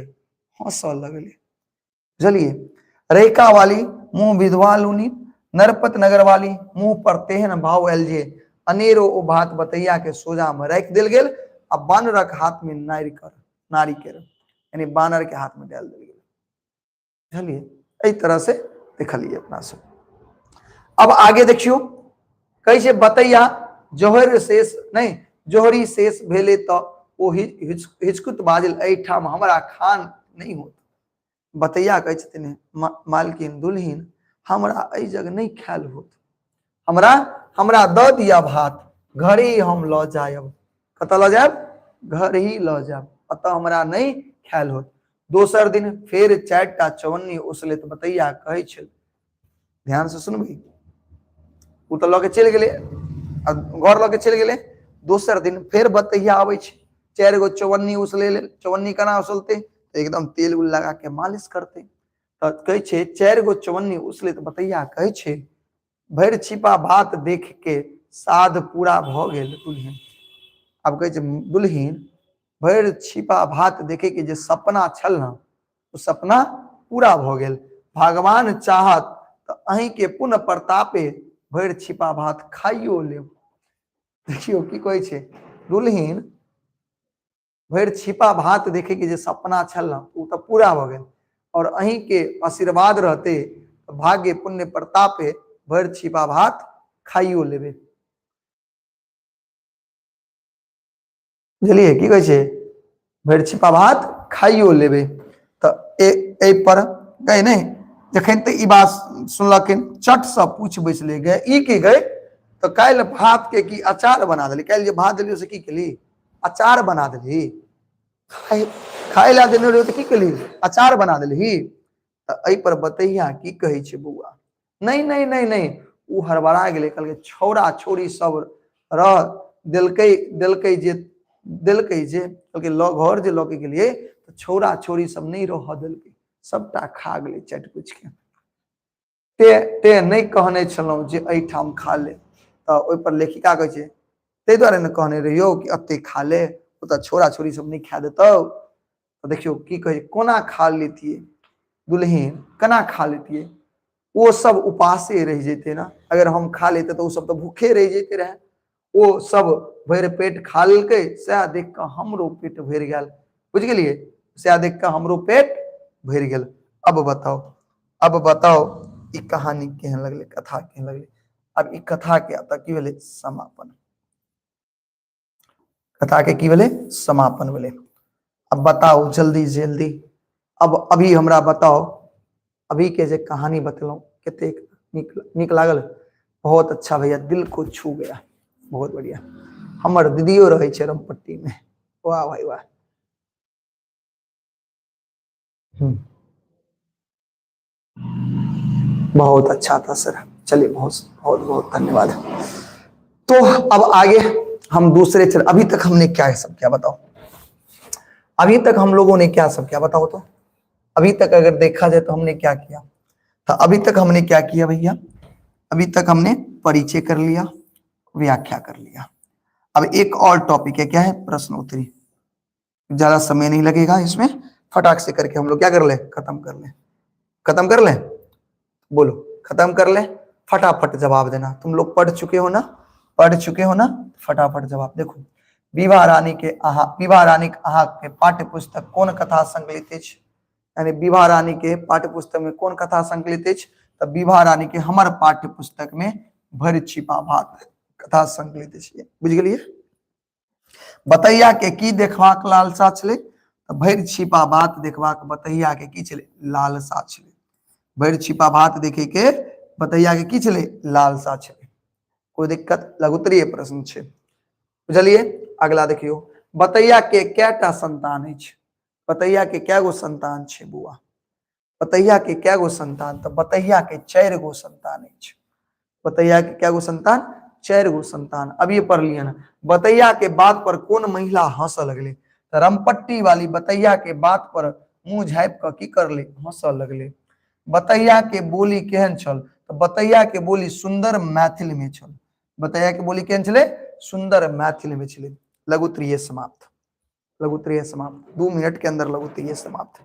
हंसऽ लगलै। बुझलिए? रैका वाली मुंह विधवा लूनी, नरपत नगर वाली मुंह पर तेहन भाव आयल जे अनेरो ओ भात बतैया के सोजा में राखि देल गेल आ बानरक हाथ में नारिकर, नारिकेर यानी बानर के हाथ में डाल देल गेल। बुझलिए? एहि तरह से देखलिए अपना सब। अब आगे देखियो कहै छै बतैया जहर शेष नहीं, जोहरी शेष भेलै तऽ ओ हिचकुत बाजल, एहिठाम हमरा खान नहि होत। बतैया कहै छथिन, मालकिन दुल्हिन, हमरा एहि जग नहि खायल होत, हमरा हमरा दऽ दिअ भात, घरे हम लऽ जायब। कतऽ लऽ जायब? घर ही लऽ जायब, एतऽ हमरा नहि खायल होत। दोसर दिन फेर 4टा चौवन्नी उसले तऽ बतैया कहै छल, ध्यान से सुनबै, ओ तऽ लऽ के चलि गेलै आ घर लऽ के चलि गेलै। दोसर दिन फेर बतैया आबै छै, 4 गो चौवन्नी उसले लेल। चौवन्नी केना उसलतै? तऽ एकदम तेल उल लगा के मालिश करतै। तऽ कहै छै 4 गो चौवन्नी उसले तऽ बतैया कहै छै, भरि छिपा भात देख के साध पूरा भऽ गेल दुल्हिन। आब कहै छै दुल्हिन, भरि छिपा भात देखे के जे सपना छल ने, ओ सपना पूरा भऽ गेल। भगवान चाहत तऽ अहींके पुनः प्रतापे भरि छिपा भात खाइयो लेब। देखियौ की कहै छै दुल्हिन, भरि छिपा भात देखे के जे सपना छल ने, ओ तऽ पूरा भऽ गेल, और अहींके आशीर्वाद रहते तऽ भाग्य पुण्य प्रतापे भरि छिपा भात खाइयो लेबे। बुझलियै की कहै छै? भरि छिपा भात खाइयो लेबै। तऽ एहि पर गए नहि, जखन तऽ ई बात सुनलखिन चटसँ पूछि बैसले, गए ई की गए, तऽ काल्हि भात के की अचार बना देली? काल्हि जे भात देलियौ से की केली? अचार बना देली। खाय लए देने रहियौ तऽ की केली? अचार बना देलही। तऽ एहि पर बतैया की कहै छै बौआ, नहि नहि नहि नहि, ओ हड़बड़ा गेलै, कहलकै छौड़ा छौड़ी सब रह देलकै, देलकै जे देलकै जे कहलकै लऽ घर जे लऽ के गेलियै तऽ छौड़ा छौड़ी सब नहि रहऽ देलकै, सबटा खा गेलै चाटि कुचि के। ते ते नहि कहने छलहुँ जे एहिठाम खा ले। तऽ ओहिपर लेखिका कहै छै, ताहि दुआरे ने कहने रहियौ कि एते खा ले, ओतऽ छोड़ा छोड़ी सब नहि खा देतौ। तऽ देखियौ की कहै, कोना खा लेतियै दुल्हिन, केना खा लेतियै? ओ सब उपासे रहि जैते ने, अगर हम खा लेते तऽ ओ सब तऽ भूखे रहि जैते रहे। ओ सब भरि पेट खा लेलकै, सएह देख कऽ हमरो पेट भरि गेल। बुझि गेलियै? सएह देख कऽ हमरो पेट भरि गेल। अब बताउ, अब बताउ ई कहानी केहन लगलै, कथा केहन लगलै? अब ई कथा के एतऽ की भेलै? समापन। कथा के की भेलै? समापन भेलै। अब बताउ जल्दी जल्दी, अब अभी हमरा बताउ, अभी के जे कहानी बतेलहुँ कतेक नीक नीक लागल? बहुत अच्छा भैया, दिल को छू गया, बहुत बढ़िया। हमर दीदियो रहै छै रामपट्टी में, वाह भाई वाह। बहुत अच्छा था सर, चलिए बहुत बहुत बहुत धन्यवाद। तो अब आगे हम दूसरे चल, अभी तक हमने क्या सब किया बताओ? अभी तक हम लोगों ने क्या सब किया बताओ? तो अभी तक अगर देखा जाए तो हमने क्या किया? तो अभी तक हमने क्या किया भैया? अभी तक हमने परिचय कर लिया, व्याख्या कर लिया। अब एक और टॉपिक है, क्या है? प्रश्नोत्तरी। ज्यादा समय नहीं लगेगा इसमें, फटाक से करके हम लोग क्या कर ले, खत्म कर ले, खत्म कर ले, बोलो खत्म कर ले। फटाफट जवाब देना, तुम लोग पढ़ चुके हो ना, पढ़ चुके हो ना, फटाफट जवाब। देखो विभा रानी के आहा, विभा रानी के आहा के पाठ्य पुस्तक कौन कथा संकलित अछि? यानी विभा रानी के पाठ्य पुस्तक में कौन कथा संकलित अछि? तो विभा रानी के हमर पाठ्य पुस्तक में भरि छिपा भात कथा संकलित अछि। बुझ गेलियै? बतैया के की देखबाक लालसा छलै? तऽ भरि छिपा भात देखबाक बतैया के की छलै? लालसा छलै। भरि छिपा भात देखे के बतैया के की छलै? लालसा छलै। कोई दिक्कत? लघुत्तरीय प्रश्न छै, बुझलियै? अगला देखियौ, बतैया के कएटा संतान अछि? बतैया के कए गो संतान छै बौआ? बतैया के कए गो संतान? तऽ बतैया के 4 गो संतान अछि। बतैया के कए गो संतान? 4 गो संतान। अब ये पढ़ लिया ना। बतैया के बात पर कौन महिला हंस लगले? तऽ रमपट्टी वाली बतैया के बात पर मुंह झाँपि कऽ की करले? हंस लगले। बतैया के बोली केहन छल? तऽ बतैया के बोली सुंदर मैथिल में छल। बतैया के बोली केहन छलै? सुंदर मैथिल में छलै। लघुत्तरीय समाप्त, लघुत्तरीय समाप्त, 2 मिनट के अंदर लघुत्तरीय समाप्त।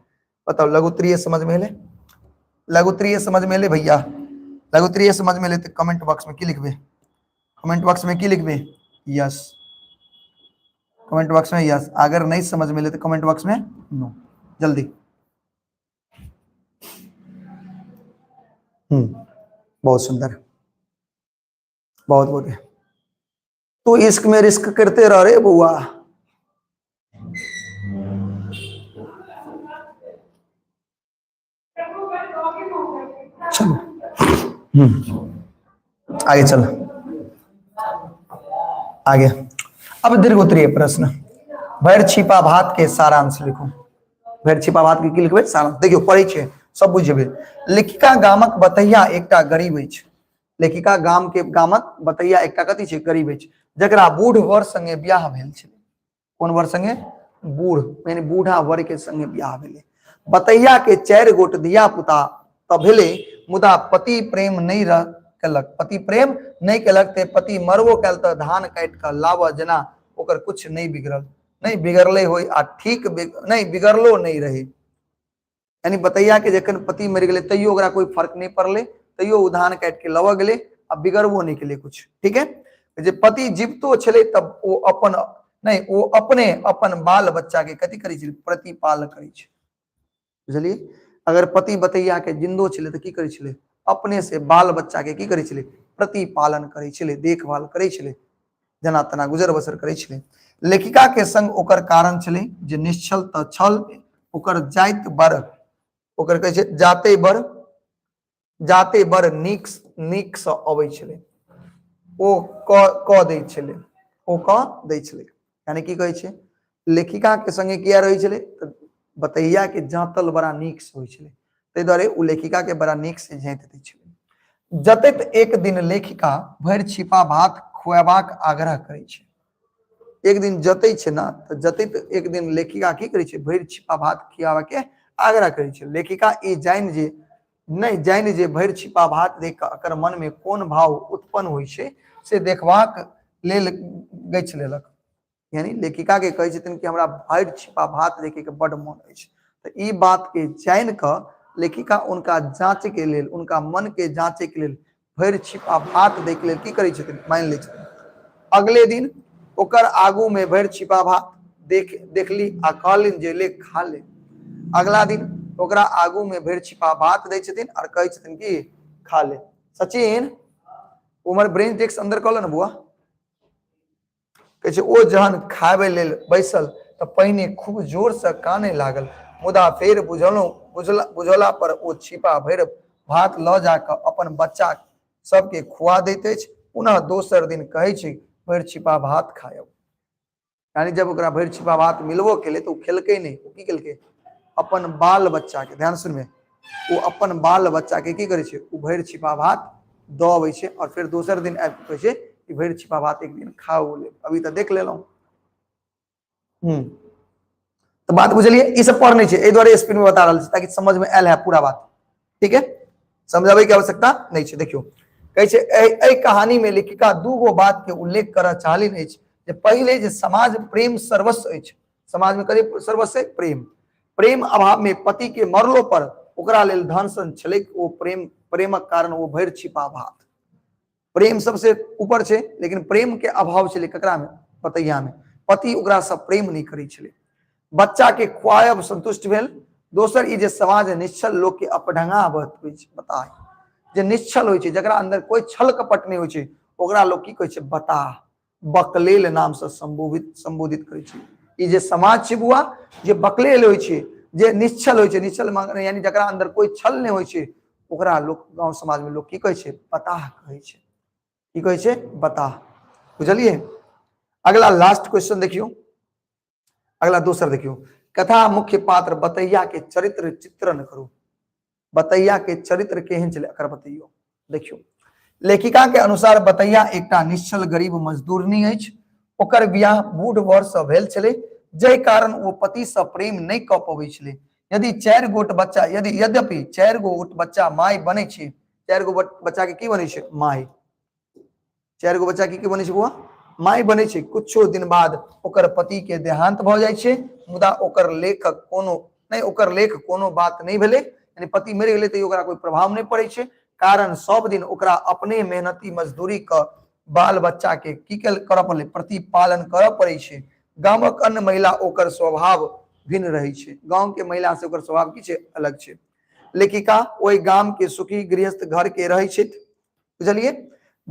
बताओ लघुत्तरीय समझ में एले? लघुत्तरीय समझ में एले भैया? लघुत्तरीय समझ में एले तो कमेंट बॉक्स में की लिखबे? कमेंट बॉक्स में की लिखबे? यस। कमेंट बॉक्स में यस। अगर नहीं समझ में एले तो कमेंट बॉक्स में नो, जल्दी। बहुत सुंदर, बहुत बढ़िया। तू इश्क में रिस्क करते रह रे बउआ। चलो आगे चल आगे। अब दीर्घ उत्तरीय प्रश्न, भरि छिपा भात के सारांश लिखू। भरि छिपा भात के की लिखबै? सारांश। देखियौ पढ़ै छियै, सब बुझि जेबै। लेखिका गामक बतैया एकटा गरीब अछि। लेखिका गाम के गामक बतैया एकटा कथी छै? गरीब अछि, जकरा बूढ़ वर संगे बियाह भेल छलै। कोन वर संगे? बूढ़, यानी बूढ़ा वर के संगे बियाह भेलै। बतैया के 4 गोट धिया पुता तऽ भेलै, मुदा पति प्रेम नहि रह केलक, पति प्रेम नहि केलक, ते पति मरबो कैल तऽ धान काटि कऽ लाबऽ जेना ओकर कुछ नहि बिगड़ल, नहि बिगड़ले होय आ ठीक नहि बिगड़लो नहि रहे। यानी बतैया के जखन पति मरि गेलै तैयो ओकरा कोई फर्क नहीं पड़लै, तैयो ओ धान काटि के लबऽ गेलै आ बिगड़बो नहीं केलै कुछ। ठीक है, जे पति जीवितो छलै तब ओ अपन नहीं, ओ अपने अपन बाल बच्चा के कथी करै छलै? प्रतिपाल करै छै। बुझलियै? अगर पति बतैया के जिंदो छलै तऽ की करै छलै? अपने से बाल बच्चा के की करै छलै? प्रतिपालन करै छलै, देखभाल करै छलै, जेना तेना गुजर बसर करै छलै। लेखिका के संग ओकर कारण छलै जे निश्चल तऽ छल, ओकर जाइत बर, ओकर कहै छै जाते बर, जाते बर नीक नीक से अबै छलै, ओ कऽ दै छलै, ओ कऽ दै छलै। यानी की कहै छै? लेखिका के संगे किया रहै छलै? तऽ बतैया के जातल बड़ा नीक से होइ छलै, ताहि दुआरे ओ लेखिका के बड़ा नीक से जाति दै छलै। जतैत एक दिन लेखिका भरि छिपा भात खुएबाक आग्रह करै छै। एक दिन जतै छै ना, तऽ जतैत एक दिन लेखिका की करै छै? भरि छिपा भात खियाबऽ के आग्रह करै छै। लेखिका ई जानि जे नहि जानि जे भरि छिपा भात देख कऽ एकर मन में कोन भाव उत्पन्न होइ छै से देखबाक लेल गछि लेलक। यानी लेखिका के कहै छथिन कि हमरा भरि छिपा भात देखे के बड्ड मोन अछि, तऽ ई बात के जानि कऽ लेखिका उनका जांच के लेल, उनका मन के जांचे के लेल भरि छिपा भात दै के लेल की करै छथिन? मानि लै छथिन। अगले दिन ओकर आगू में भरि छिपा भात देखली आ कहलनि जे ले खा ले। अगला दिन ओकरा आगू में भरि छिपा भात दै छथिन और कहै छथिन कि खा ले। सचिन उमर ब्रेंच डेस्क अंदर कहल ने बुआ। कहै छै ओ जहन खाबे लेल बैसल तऽ पहिने खूब जोर से काने लागल, मुदा फेर बुझलहुँ बुझला पर ओ छिपा भरि भात लऽ जाकऽ अपन बच्चा सबके खुआ दैत अछि। पुनः दोसर दिन कहै छै भरि छिपा भात खायब। यानी जब ओकरा भरि छिपा भात मिलबो केलै तऽ ओ खेलकै नहि, ओ की केलकै? अपन बाल बच्चा के, ध्यान सुनबै, ओ अपन बाल बच्चा के की करै छै? ओ भरि छिपा भात दऽ अबै छै और फेर दोसर दिन आबि कऽ कहै छै कि भरि छिपा भात एक दिन खाओ लेब, अभी तऽ देख लेलहुँ। तऽ बात बुझलियै? ई सब पढ़ नहि छै, एहि दुआरे स्पीड में बता रहल छी ताकि समझ में आयल है पूरा बात। ठीक है, समझाबै के आवश्यकता नहीं छै। देखियौ कहै छै एहि कहानी में लेखिका दू गो बात के उल्लेख करऽ चाहलिन अछि जे पहिले जे समाज प्रेम सर्वस्व अछि, समाज में करीब सर्वस्व है प्रेम, प्रेम अभाव में पति के मरलो पर ओकरा लेल धन सन छलैक, ओ प्रेम, प्रेमक कारण ओ भरि छिपा भात। प्रेम सबसे ऊपर छै, लेकिन प्रेम के अभाव छलै ककरा में? पतैया में। पति ओकरा से प्रेम नहीं करै छलै। बच्चा के खुआयब संतुष्ट भेल। दोसर ई जे समाज निश्चल लोक के अपढंगा बतबै छै, बताह जे निश्चल होइ छै, जकरा अंदर कोई छल कपट नहीं होइ छै, ओकरा लोक की कहै छै? बताह, बकलेल नाम से संबोधित करै छै। ई जे समाज छै बुआ, जे बकलेल होइ छै, जे निश्चल होइ छै, निश्चल यानी जकरा अंदर कोई छल नहीं होइ छै, ओकरा लोक गांव समाज में लोक की कहै छै? बताह कहै छै। की कहै छै? बताह। बुझलियै? अगला लास्ट क्वेश्चन देखियौ, अगला दोसर देखियौ। कथा मुख्य पात्र बतैया के चरित्र चित्रण करू। बतैया के चरित्र केहन छलै एकर बतैयौ। देखियौ लेखिका के अनुसार बतैया एकटा निश्चल गरीब मजदूरनी अछि। ओकर बियाह बूढ़ वर से भेल छलै, जाहि कारण ओ पति से प्रेम नहि कऽ पबै छलै। यदि 4 गोट बच्चा, यदि यद्यपि 4 गोट बच्चा माय बनै छै, 4 गो बच्चा के की बनै छै? माय। 4 गो बच्चा के की बनै छै बुआ? माय बनै छै। कुछो दिन बाद ओकर पति के देहांत भऽ जाइ छै, मुदा ओकर लेखक कोनो नहि, ओकर लेख कोनो बात नहि भेलै, यानी पति मरि गेलै तैयो ओकरा कोई प्रभाव नहि पड़ै छै, कारण सब दिन ओकरा अपने मेहनती मजदूरी क बाल बच्चा के की करऽ पड़लै? प्रतिपालन करऽ पड़ै छै। गामक अन्य महिला ओकर स्वभाव भिन्न रहै छै। गांव के महिला से ओकर स्वभाव की छै? अलग छै। लेखिका ओहि गाम के सुखी गृहस्थ घर के रहै छथि। बुझलियै?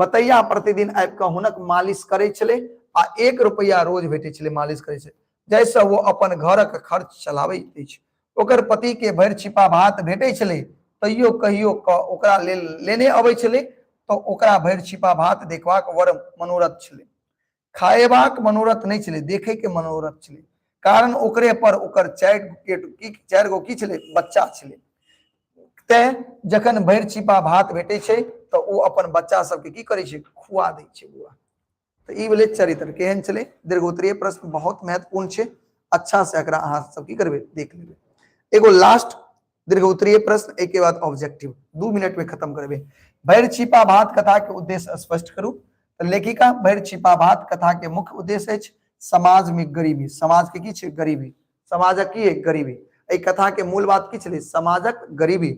बतैया प्रतिदिन आबि कऽ हुनक मालिश करै छलै आ 1 रुपैआ रोज भेटै छलै मालिश करै छै, जाहिसँ ओ अपन घरक खर्च चलाबैत अछि। ओकर पति के भरि छिपा भात भेटै छलै, तैयो कहियो कऽ ओकरा लेल लेने अबै छलै तऽ ओकरा भरि छिपा भात देखबाक बड़ मनोरथ छलै। खाएबाक मनोरथ नहि छलै, देखै के मनोरथ छलै, कारण ओकरे पर ओकर चारि गो की छलै, बच्चा छलै। तैं जखन भरि छिपा भात भेटै छै तऽ ओ अपन बच्चा सबके की करै छै, खुआ दै छै बुआ। तऽ ई भेलै चरित्र केहन छलै। दीर्घोत्तरीय प्रश्न बहुत महत्वपूर्ण छै, अच्छा से एकरा अहाँ सब की करबै, देख लेबै। एगो लास्ट दीर्घोत्तरीय प्रश्न, एहिके बाद ऑब्जेक्टिव 2 मिनट में खत्म करबै। भरि छिपा भात कथा के उद्देश्य स्पष्ट करू। तऽ लेखिका भरि छिपा भात कथा के मुख्य उद्देश्य अछि समाज में गरीबी। समाज के की छै, गरीबी। समाजक की है, गरीबी। एहि कथा के मूल बात की छलै, समाजक गरीबी,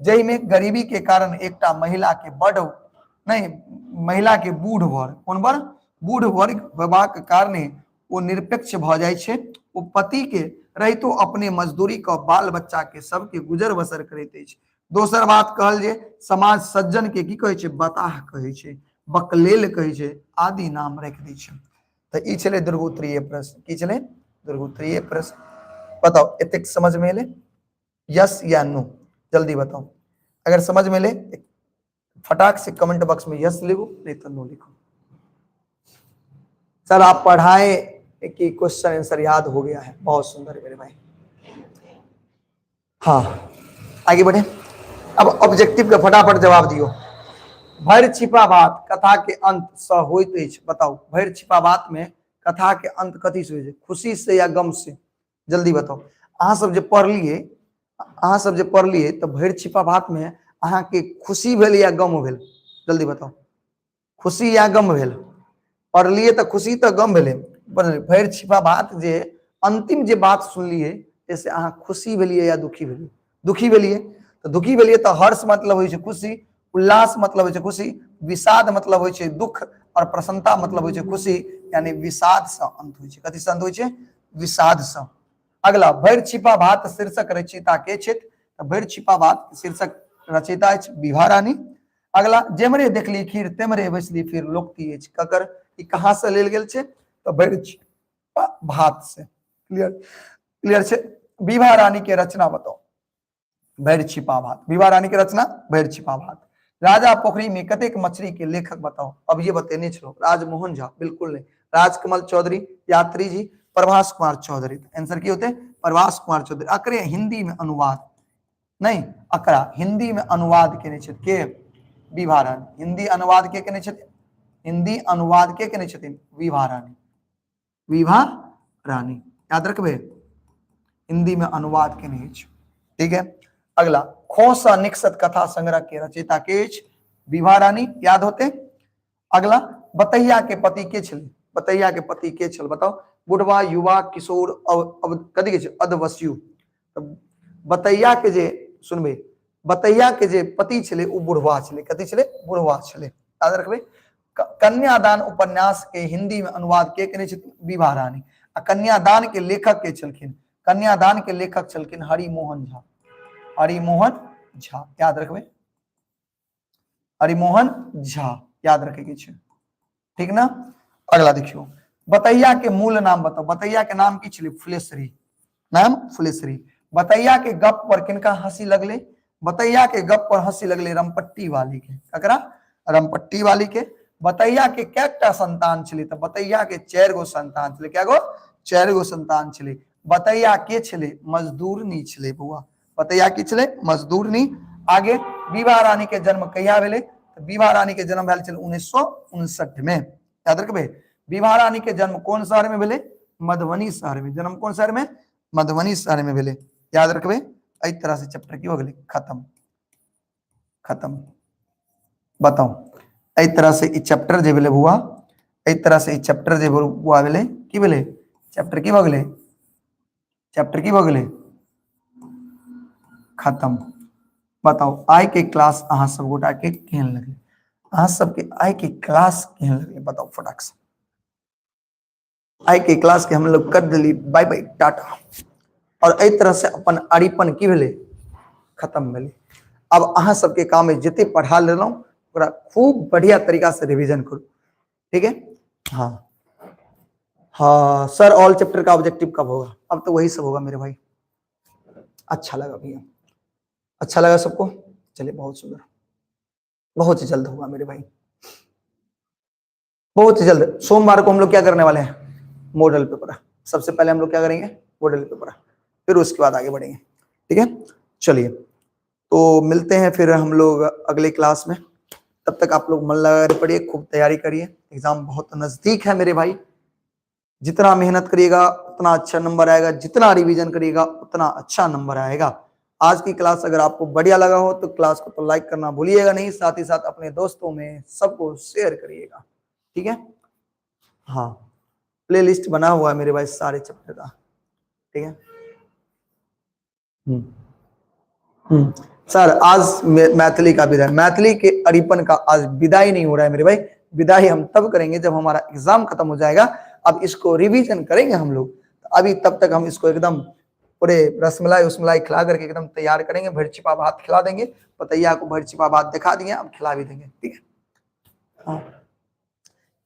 जाहिमे गरीबी के कारण एकटा महिला के बड नहीं, महिला के बूढ़ वर, कोन वर, बूढ़ वर्ग होबाक कारणे ओ निरपेक्ष भऽ जाइ छै। ओ पति के रहितो अपने मजदूरी कऽ बाल बच्चा के सबके गुजर बसर करैत अछि। दोसर बात कहल जे समाज सज्जन के की कहै छै, बताह कहै छै, बकलेल कहै छै, आदि नाम राखि दै छै। तऽ ई छलै दीर्घोत्तरीय प्रश्न। की छलै, दीर्घोत्तरीय प्रश्न। बताउ एतेक समझ में एलै, यस या नो, जल्दी बताओ। अगर समझ में एलै फटाक से कमेंट बॉक्स में यस लिखो, नहीं तो नो लिखो। सर आप पढ़ाए कि क्वेश्चन आंसर याद हो गया है, बहुत सुंदर है मेरे भाई। हाँ आगे बढ़े, अब ऑब्जेक्टिव के फटाफट जवाब दियो। भरि छिपा बात कथा के अंत स होइत अछि, बताओ भरि छिपा बात में कथा के अंत कथी से होइ छै, खुशी से या गम से, जल्दी बताओ। अहाँ सब जे पढ़लिए, अहाँ सब जे पढ़लिए तऽ भरि छिपा भात में अहाँ के खुशी भेल या गम भेल, जल्दी बताओ, खुशी या गम भेल? पढ़लिए तऽ खुशी तऽ गम भेलै, भरि छिपा भात जे अंतिम जे बात सुनलिए से अहाँ खुशी भेलिए या दुखी भेलिए? दुखी भेलिए तऽ दुखी भेलिए तऽ हर्ष मतलब होइ छै खुशी, उल्लास मतलब होइ छै खुशी, विषाद मतलब होइ छै दुख, और प्रसन्नता मतलब होइ छै खुशी, यानी विषाद से अंत होइ छै। कथी से अंत होइ छै? विषाद से। अगला, भरि छिपा भात शीर्षक रचयिता के छथि? तऽ भरि छिपा भात शीर्षक रचयिता अछि विभा रानी। अगला, जेमरे देखली खीर तेमरे बैसली फिर लोकति अछि ककर? ई कहाँ से लेल गेल छै? तऽ भरि छिपा भात से। क्लियर? क्लियर छै? विभा रानी के रचना बताओ, भरि छिपा भात। विभा रानी के रचना भरि छिपा भात। राजा पोखरी में कतेक मछली के लेखक बताओ? अब ये बतेने छलो, राजमोहन झा, बिल्कुल नहीं, राजकमल चौधरी, यात्री जी, प्रभास कुमार चौधरी। आंसर की होते? प्रभास कुमार चौधरी। अकरे हिंदी में अनुवाद नहीं, अकरा हिंदी में अनुवाद केने छथि के? विभा रानी। हिंदी अनुवाद के केने छथि? हिंदी अनुवाद के केने छथिन? विभा रानी। विभा रानी, याद रखबे, हिंदी में अनुवाद केने अछि। ठीक है। अगला, खोसा निकसत कथा संग्रह के रचयिता के अछि? विभा रानी, याद होते। अगला, बतैया के पति के छल? बतैया के पति के छल बताओ? बुढ़वा, युवा, किशोर, अब कथी के छै? अधवस्यु। बतैया के जे सुनबे, बतैया के जे पति छलै ओ बुढ़वा छलै। कथी छलै? बुढ़वा छलै, याद रखबै। कन्यादान उपन्यास के हिंदी में अनुवाद के केने छथिन? विभा रानी। आ कन्यादान के लेखक के छलखिन? कन्यादान के लेखक छलखिन हरिमोहन झा। हरिमोहन झा, याद रखबै, हरिमोहन झा, याद रखे के छै, ठीक ना। अगला देखियो, बतैया के मूल नाम बताओ। बतैया के नाम की छलै? फुलेश्वरी। नाम फुलेश्वरी। बतैया के गप पर किनका हंसी लगले? बतैया के गप पर हंसी लगले रमपट्टी वाली के। ककरा? रमपट्टी वाली के। बतैया के कैटा संतान छलै? तऽ बतैया के 4 गो संतान छलै। कै गो? 4 गो संतान छलै। बतैया के छलै? मजदूरनी छलै बौआ। बतैया की छलै? मजदूरनी। आगे, विभा रानी के जन्म कहिया भेलै? तऽ विभा रानी के जन्म भेल छलै 1959 में, याद रखबै। विभा रानी के जन्म कोन शहर में भेलै? मधुबनी शहर में। जन्म कोन शहर में? मधुबनी शहर में भेलै, याद रखबै। एहि तरह से चैप्टर की हो गेलै? खत्म। खत्म। बताउ, एहि तरह से ई चैप्टर जे भेलै बौआ, एहि तरह से ई चैप्टर जे बौआ भेलै, की भेलै? चैप्टर की भऽ गेलै? चैप्टर की भऽ गेलै? खत्म। बताउ, आइ के क्लास अहाँ सब गोटा के केहन लगलै? अहाँ सबके आइ के क्लास केहन लगलै बताउ फटाक से। आइ के क्लास के हम लोग कर दिली बाय बाय टाटा। और एहि तरह से अपन अरिपन की भेलै? खत्म भेलै। अब अहाँ सबके काम है जते पढ़ा लेलहुँ ओकरा खूब बढ़िया तरीका से रिवीजन करू। ठीक है, हाँ हाँ सर, ऑल चैप्टर का ऑब्जेक्टिव कब होगा? अब तो वही सब होगा मेरे भाई। अच्छा लगा भैया, अच्छा लगा सबको, चलिए बहुत सुंदर, बहुत ही जल्द होगा मेरे भाई, बहुत ही जल्द। सोमवार को हम लोग क्या करने वाले हैं? Model paper. सबसे पहले हम लोग क्या करेंगे? मॉडल पेपर, फिर उसके बाद आगे बढ़ेंगे। ठीक है, चलिए तो मिलते हैं फिर हम लोग अगले क्लास में। तब तक आप लोग मन लगा कर पढ़िए, खूब तैयारी करिए, एग्जाम बहुत नजदीक है मेरे भाई। जितना मेहनत करिएगा उतना अच्छा नंबर आएगा, जितना रिवीजन करिएगा उतना अच्छा नंबर आएगा। आज की क्लास अगर आपको बढ़िया लगा हो तो क्लास को तो लाइक करना भूलिएगा नहीं, साथ ही साथ अपने दोस्तों में सबको शेयर करिएगा। ठीक है, हाँ प्लेलिस्ट बना हुआ है मेरे भाई सारे चैप्टर का। ठीक है, हम्म सर आज मैथिली का विदाई, मैथिली के अरिपन का आज विदाई नहीं हो रहा है मेरे भाई। विदाई हम तब करेंगे जब हमारा एग्जाम खत्म हो जाएगा। अब इसको रिवीजन करेंगे हम लोग, तो अभी तब तक हम इसको एकदम पूरे रसमलाई उसमलाई खिला करके एकदम तैयार करेंगे। भर छिपा भात खिला देंगे, पतैया को भर छिपा भात दिखा दिए, अब खिला भी देंगे। ठीक है, हाँ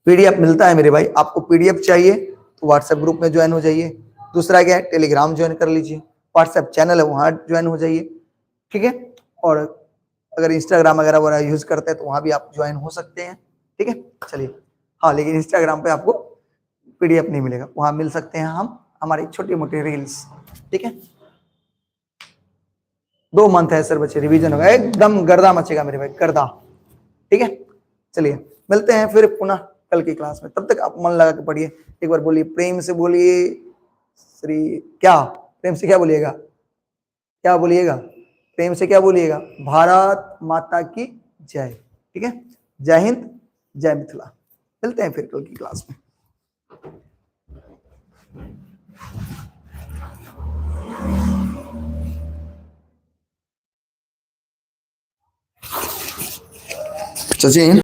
पीडीएफ मिलता है मेरे भाई, आपको पीडीएफ चाहिए तो व्हाट्सएप ग्रुप में ज्वाइन हो जाइए। दूसरा क्या है, टेलीग्राम ज्वाइन कर लीजिए, व्हाट्सएप चैनल है वहां ज्वाइन हो जाइए। ठीक है, और अगर इंस्टाग्राम वगैरह वगैरह यूज करते हैं तो वहां भी आप ज्वाइन हो सकते हैं। ठीक है, चलिए, हाँ लेकिन इंस्टाग्राम पे आपको पीडीएफ नहीं मिलेगा, वहां मिल सकते हैं हम हमारी छोटी मोटी रील्स। ठीक है, 2 मंथ है सर बच्चे, रिवीजन होगा एकदम, गर्दा मचेगा मेरे भाई, गर्दा। ठीक है, चलिए मिलते हैं फिर पुनः कल की क्लास में। तब तक आप मन लगा के पढ़िए। एक बार बोलिए, प्रेम से बोलिए, श्री क्या प्रेम से क्या बोलिएगा, क्या बोलिएगा प्रेम से, क्या बोलिएगा? भारत माता की जय। ठीक है, जय हिंद, जय मिथिला। मिलते हैं फिर कल की क्लास में। सचिन।